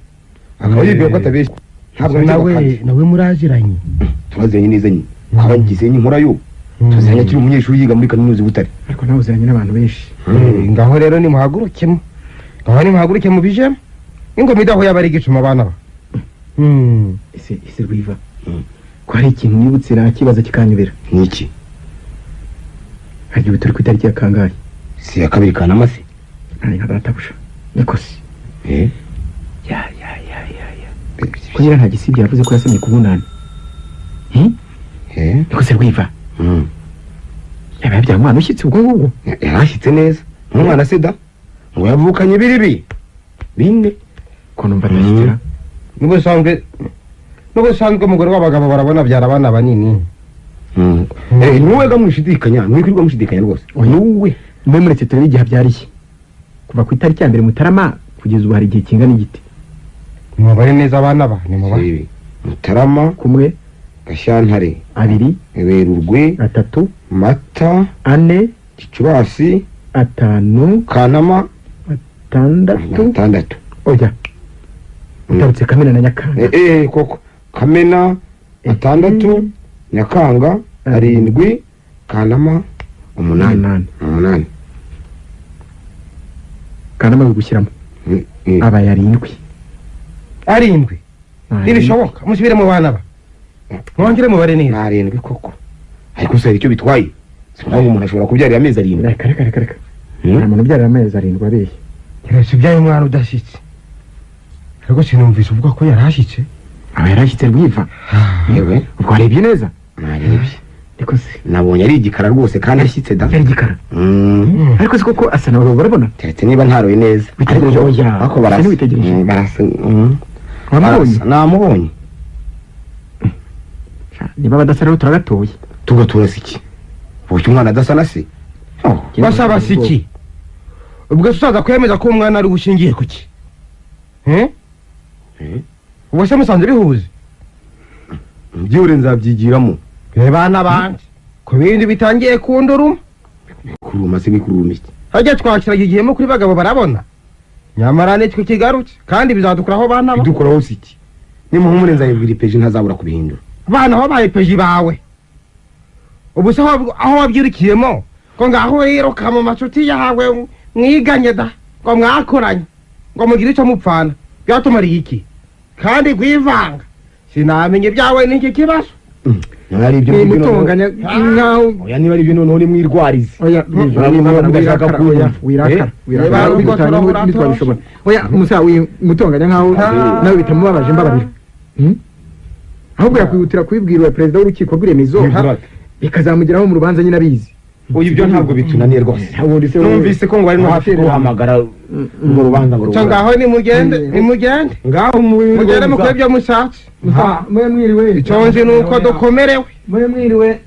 Akaba yibwiye ko atabeshya. Ntabwo nawe muraziranye. Turaziranye neza nyine. Twabagize inkora yo. Tuziranye akiri umunyeshuri yiga muri kaminuza i Butare. Ariko nawe uziranye n'abantu benshi. Ngaho rero nimuhagurukemo. Ngaho nimuhaguruke mu bijemo. Ingoma idaho yaba ari igicuma abana ba. Ese Rwiva. Ko hari ikintu nibutse nakibaza kikanyobera. Niki? Hari ubu turi ku itariki ya kangahe? Si ya 2 Kanama se? Nari nka databuja. Niko se. Ya. Ko nyira nta gisibye yavuze ko yasamye ku bunani. Niko se Rwiva. Yaba yabyaye umwana ushyitse ubwo ngubwo? Yarashyitse neza. Umwana se da? Ngo yavukanye ibiribi. 4. Ko numva adashyitsira. N'ubusanzwe umugore w'abagabo barabona byara abana banini. Nuwe ga mwishidikanya, mwikirwa mushidikanya rwose. Nuwe mwe muretse turebe igihe abyariye. Kuva ku itariki ya 1 Mutarama kugeza ubu hari igihe kingana igiti. Mubare neza abana ba, ni mubare. Mutarama kumwe, Gashyantare 2, Werurwe 3, Mata 4, Gicurasi 5, Kanama 6. Oya. Utarutse Kamena na Nyakanga. Koko Kamena 6, Nyakanga 7, Kanama 8. 8. Kanama bigushyiramo. Aba 7. 7. Ntibishoboka musubire mu bana ba. Mwongere mubare neza. 7 koko. Ariko se icyo bitwaye? Sinabwo umuntu ashobora kubyarira amezi 7. Reka. Nta muntu ubyarira amezi 7 abeshye. Keretse ubyaye umwana udashyitse. Ariko sinumvise uvuga ko yarashyitse. Aba yarashyitse Rwiva. Yewe, ubwo warebye neza? Narebye. Niko se. Nabonye ari igikara rwose kandi ashyitse da. Yari igikara. Ariko se koko asa n'abagabo barabona? Keretse niba ntaroye neza. Witegereje oya. Ariko barasa. Barasa. Wamubonye? Namubonye. Niba badasa rero turagatoye. Tugatura iki? Ubu umwana adasa na se? Basaba iki? Ubwo usaza kwemeza ko umwana ari gushingiye kuki? Ubwo se musanze bihuze? Byure nzabyigiramo. Bana banje ku bindi bitangiye kunduruma. Kuruma se bikuruma iki? Hajya twakiraga igihemo kuri bagabo barabona. Nyamara nitwe kigarutse kandi bizadukuraho bana ba. Bidukuraho iki? Nimuhumure nzabibwira ipeji ntazabura kubihindura. Bana wabaye peji bawe. Ubu se aho wabyirukiyemo ko ngaho wiruka mu macuti yawe mwiganye da ngo mwakoranye ngo mugire icyo mupfana byatumariye iki? Kandi gwivanga sinamenye ibyawe n'iki kibazo. Niba ari ibyo mutonganya nkaho oya, niba ari ibyo noneho ni mwirwarize. Oya, mudashaka kumva. Wirakara. Nitwabishobora. Oya musa mutonganya nkaho nawe bitamubabaje mbabarira. Ahubwo yakwihutira kubibwira perezida w'urukiko rw'iremezo bikazamugeraho mu rubanza nyine abizi. Oya ibyo ntabwo bitunaniye rwose. Numvise ko ngo ari no hafi guhamagara urwo rubanza ngo rubanza. Ngaho nimugende nimugende. Ngaho mugende mukore ibyo mushatse. Mwe mwiriwe. Icyo nzi ni uko dukomerewe. Mwe mwiriwe.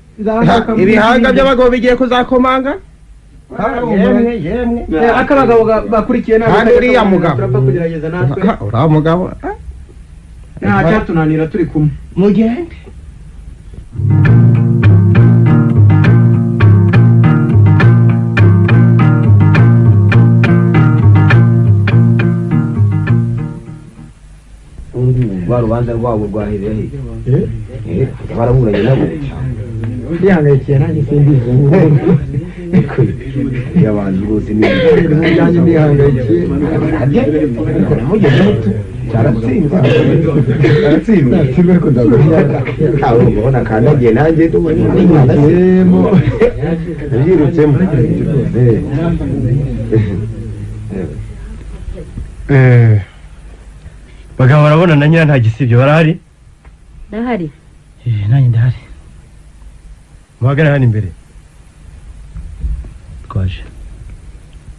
Ibihanga by'abagabo bigiye kuzakomanga. Yemwe yemwe. Akabagabo bakurikiye nabi. Kandi uriya mugabo. Turapfa kugerageza natwe. Uriya mugabo. Nta cyatunanira turi kumwe. Mugende. Rwa rubanza rwabo rwahereye he? Baraburanye nabo. Ndihangayikiye nanjye simbizi. Y'abantu rwose ni nanjye ndihangayikiye. Namugeze muto. Cyaratsinze. Cyaratsinze. Ariko ndabona ubona kandagiye nanjye ndumva nabyirutsemo. Bagabo barabona na nyira nta gisibyo barahari? Ndahari. Nanjye ndahari. Muhagarare hano imbere. Twaje.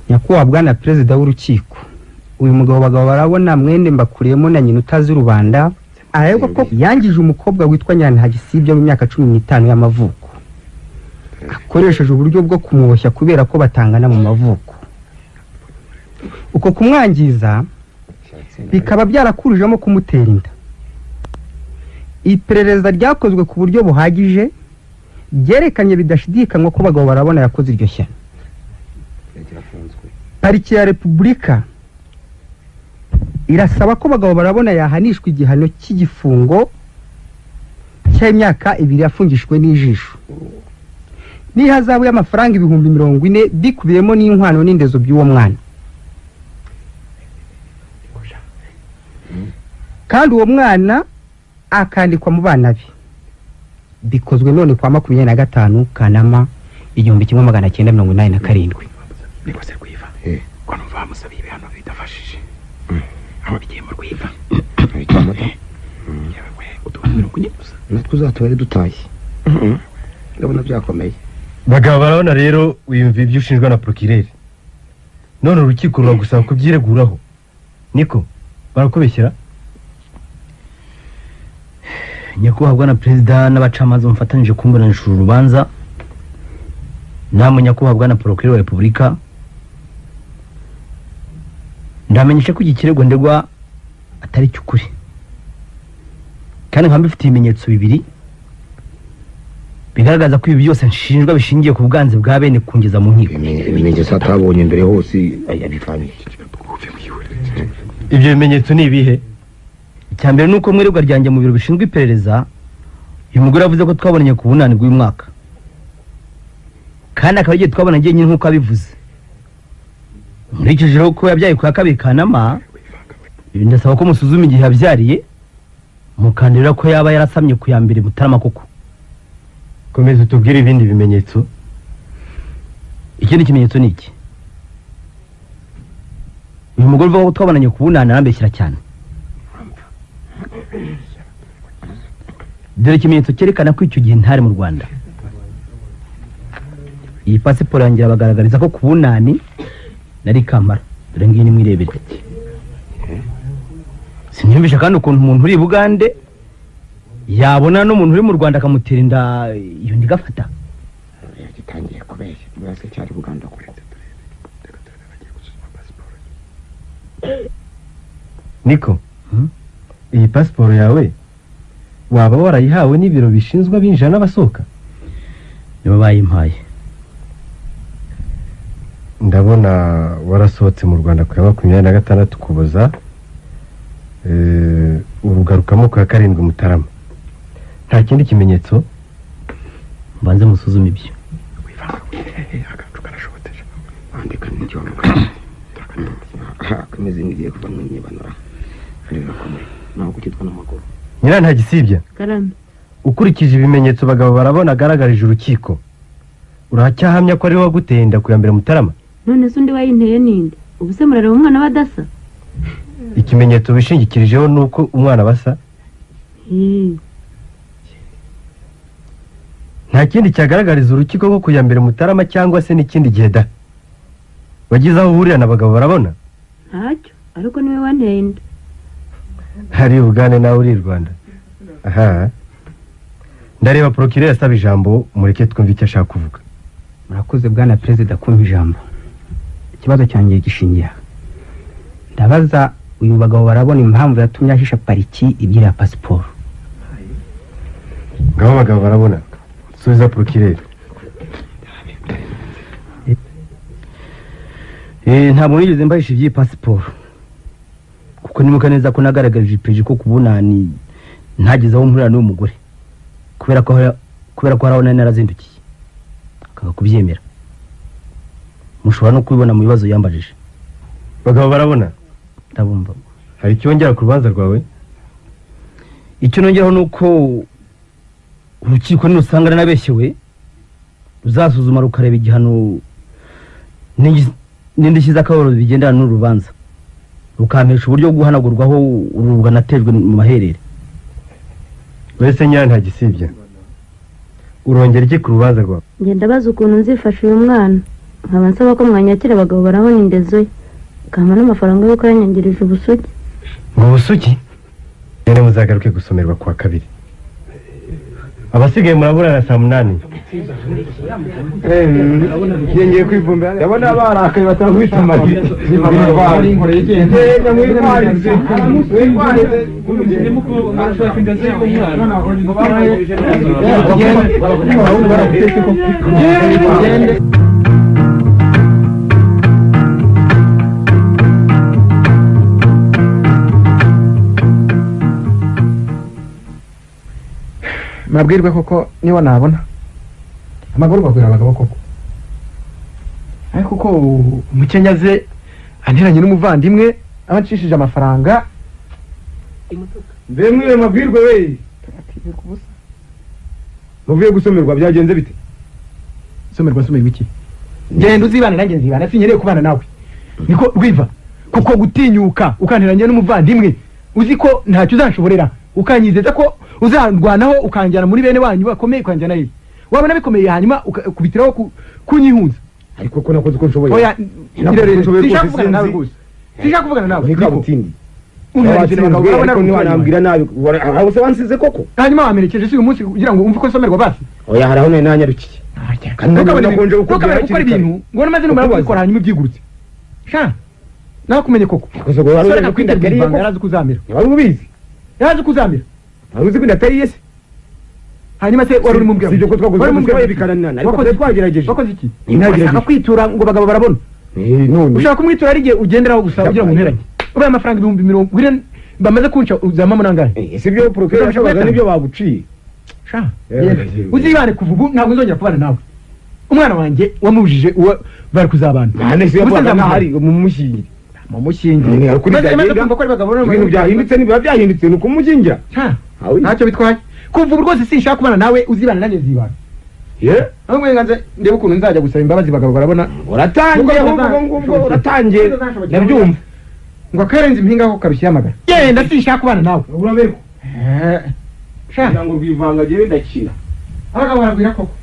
Nyakubahwa bwana perezida w'urukiko, uyu mugabo bagabo barabona mwene mbakuriyemo na nyina utazi rubanda ariko ko yangije umukobwa witwa Nyirantagisibya w'imyaka 15 y'amavuko akoresheje uburyo bwo kumwoshya kubera ko batangana mu mavuko. Uko kumwangiza bikaba byarakurijemo kumutera inda. Iperereza ryakozwe ku buryo buhagije byerekanye bidashidikanywa ko bagabo barabona yakoze iryo shyano. Pariki ya Repubulika irasaba ko bagabo barabona yahanishwa igihano cy'igifungo cy'imyaka 2 yafungishwe n'ijisho n'ihazabu y'amafaranga 40,000 bikubiyemo n'inkwano n'indezo by'uwo mwana. Kandi uwo mwana akandikwa mu bana be. Bikozwe none kwa 25 Kanama 1987. Niko se rwiva ko numva bamusabiye ibihano bidafashije aho bigiye mu rwiva. Natwe uzatubare dutashye ndabona byakomeye. Bagabo barabona rero wiyumva ibyo ushinjwa na procureur, none urukiko ruragusaba kubyireguraho. Niko barakubeshyera? Nyakubahwa bwana perezida n'abacamanza bafatanyije kumburanisha uru rubanza, namwe nyakubahwa bwana procureur wa Repubulika, ndamenyesha ko iki kirego ndegwa atari cy'ukuri, kandi nkaba mbifitiye ibimenyetso bibiri bigaragaza ko ibi byose nshinjwa bishingiye ku bwanzi bwa bene kungeza mu nkiko. Ibimenyetso atabonye mbere hose yabivanye. Ibyo bimenyetso ni ibihe? Icya mbere nuko mwirirwa ryanjye mu biro bishinzwe iperereza uyu mugore yavuze ko twabonanye ku bunani bw'uyu mwaka, kandi akaba igihe twabonanye nyine nk'uko abivuze. Nkurikije ko yabyaye ku ya 2 Kanama, ndasaba ko musuzuma igihe yabyariye mukandira ko yaba yarasamye ku ya 1 Mutarama koko. Komeza utubwire ibindi bimenyetso. Ikindi kimenyetso ni iki: uyu mugore uvuga ko twabonanye ku bunani arambeshyira cyane. Dore ikimenyetso cyerekana ko icyo gihe ntari mu Rwanda. Iyi pasiporo yanjye irabagaragariza ko ku bunani nari Kampala. Dore ngiyi nimwirebere. Siniyumvisha kandi ukuntu umuntu uri i Bugande yabona n'umuntu uri mu Rwanda akamutera inda iyo nda igafata. Yagitangiye kubeshya mwese cyari Buganda kuretse. Niko, iyi pasiporo yawe waba warayihawe n'ibiro bishinzwe abinjira n'abasohoka? Nibo bayimpaye. Ndabona warasohotse mu Rwanda ku ya 26 Ukuboza, urugarukamo ku ya 7 Mutarama. Nta kindi kimenyetso? Mbanze musuzume ibyo. Nyirantagisibya, ukurikije ibimenyetso bagabo barabona agaragarije urukiko, uracyahamya ko ari we waguteye inda ku ya 1 Mutarama? None se undi wayinteye ninde? Ubu se murareba umwana badasa? Ikimenyetso wishingikirijeho ni uko umwana basa? Nta kindi cyagaragariza urukiko ko ku ya 1 Mutarama cyangwa se n'ikindi gihe da wagize aho uhurira na bagabo barabona? Ntacyo, ariko niwe wanteye inda. Hari Uganda nawe uri i Rwanda. Aha ndareba procureur asaba ijambo, mureke twumve icyo ashaka kuvuga. Murakoze bwana perezida kumva ijambo. Ikibazo cyanjye gishingiye aha. Ndabaza uyu bagabo barabona impamvu yatumye ahisha pariki ibyira pasiporo. Ngabo bagabo barabona, subiza procureur. Ntabwo nigeze mbahisha iby'iyi pasiporo, kuko nibuka neza ko nagaragarije ipeji ko kubunani ntageze aho mpurira n'uwo mugore kubera ko hari aho nari narazindukiye akanga kubyemera. Mushobora no kubibona mu bibazo yambajije. Bagabo barabona, ndabumva. Hari icyo wongera ku rubanza rwawe? Icyo nongeraho ni uko urukiko nirusanga nabeshyewe ruzasuzuma rukareba igihano n'indishyi z'akababaro bigendana n'uru rubanza, rukampesha uburyo bwo guhanagurwaho urubwa natejwe mu maherere. Wese Nyirantagisibya, urongera iki ku rubanza rwawe? Ngenda baza ukuntu nzifasha uyu mwana, nkaba nsaba ko mwanyakira abagabo barabona indezo ye, akampa n'amafaranga y'uko yanyangirije ubusugi. Ngo ubusugi? Rero muzagaruke gusomerwa kuwa kabiri. Abasigaye muraburana saa 8. Ngiye kwivumbira ndabona barakaye batangwita amagi. Mabwirwe koko niba nabona amagorwa akwira abagabo koko, ariko ko umukenyaze anteranye n'umuvandimwe abancishije amafaranga. Mbe mwiwe mabwirwe we, muvuye gusomerwa byagenze bite? Somerwa somerwa iki? Genda uzibane nanjye nzibana, sinyereye kubana nawe. Niko rwiva kuko gutinyuka ukanteranye n'umuvandimwe uzi ko ntacyo uzanshoborera, ukanyizeza ko uzarwanaho ukanjyana muri bene wanyu bakomeye, ukanjyana hehe? Wabona bikomeye hanyuma ukubitiraho kunyihunza. Ariko ko nakoze uko nshoboye. Oya, sinshaka kuvugana nawe rwose, sinshaka kuvugana nawe. Nikabutindi ariko ntiwanambwira nabi, aho se wansize koko? Hanyuma wamerekeje si uyu munsi kugira ngo umve ko nsomerwa basi? Oya, hari aho nari nanyarukiye. Ntukabone gukora ibintu ngo maze numara kubikora hanyuma ubyigurutse. Sha nakumenye koko. Yarazi kuzamira. Wari ubizi? Yarazi kuzamira. Wari uzi ko indatari yese? Hanyuma se wari urimo umbwira? Sibyo ko twakoze umusore bikaranana, ariko twagerageje. Wakoze iki? Ushaka kwitura ngo bagabo barabona. Ushaka kumwitura ari igihe ugenderaho gusa kugira ngo unteranye. Ubaye amafaranga 40,000 bamaze kunca uzamamo nangahe? Sibyo procureur yashoboraga nibyo baguciye. Sha uzibane kuva ubu ntabwo nzongera kubana nawe. Umwana wanjye wamubujije uwo bari kuzabana. Nane se yavuga ntahari mumushyingire. Mumushyingire. Ibintu byahindutse nibiba byahindutse ni ukumukingira. Ntacyo bitwaye. Kuva ubu rwose sinshaka kubana nawe, uzibana nanjye nzibana. Ye? Aho mwenganze ndebe ukuntu nzajya gusaba imbabazi bagabo barabona. Uratangiye ahubwo uratangiye ndabyumva. Ngo akarenze impinga ko karushya amagara. Genda sinshaka kubana nawe. Urabeho. Sha ngo rwivanga gere ndakira. Abagabo baragwira koko.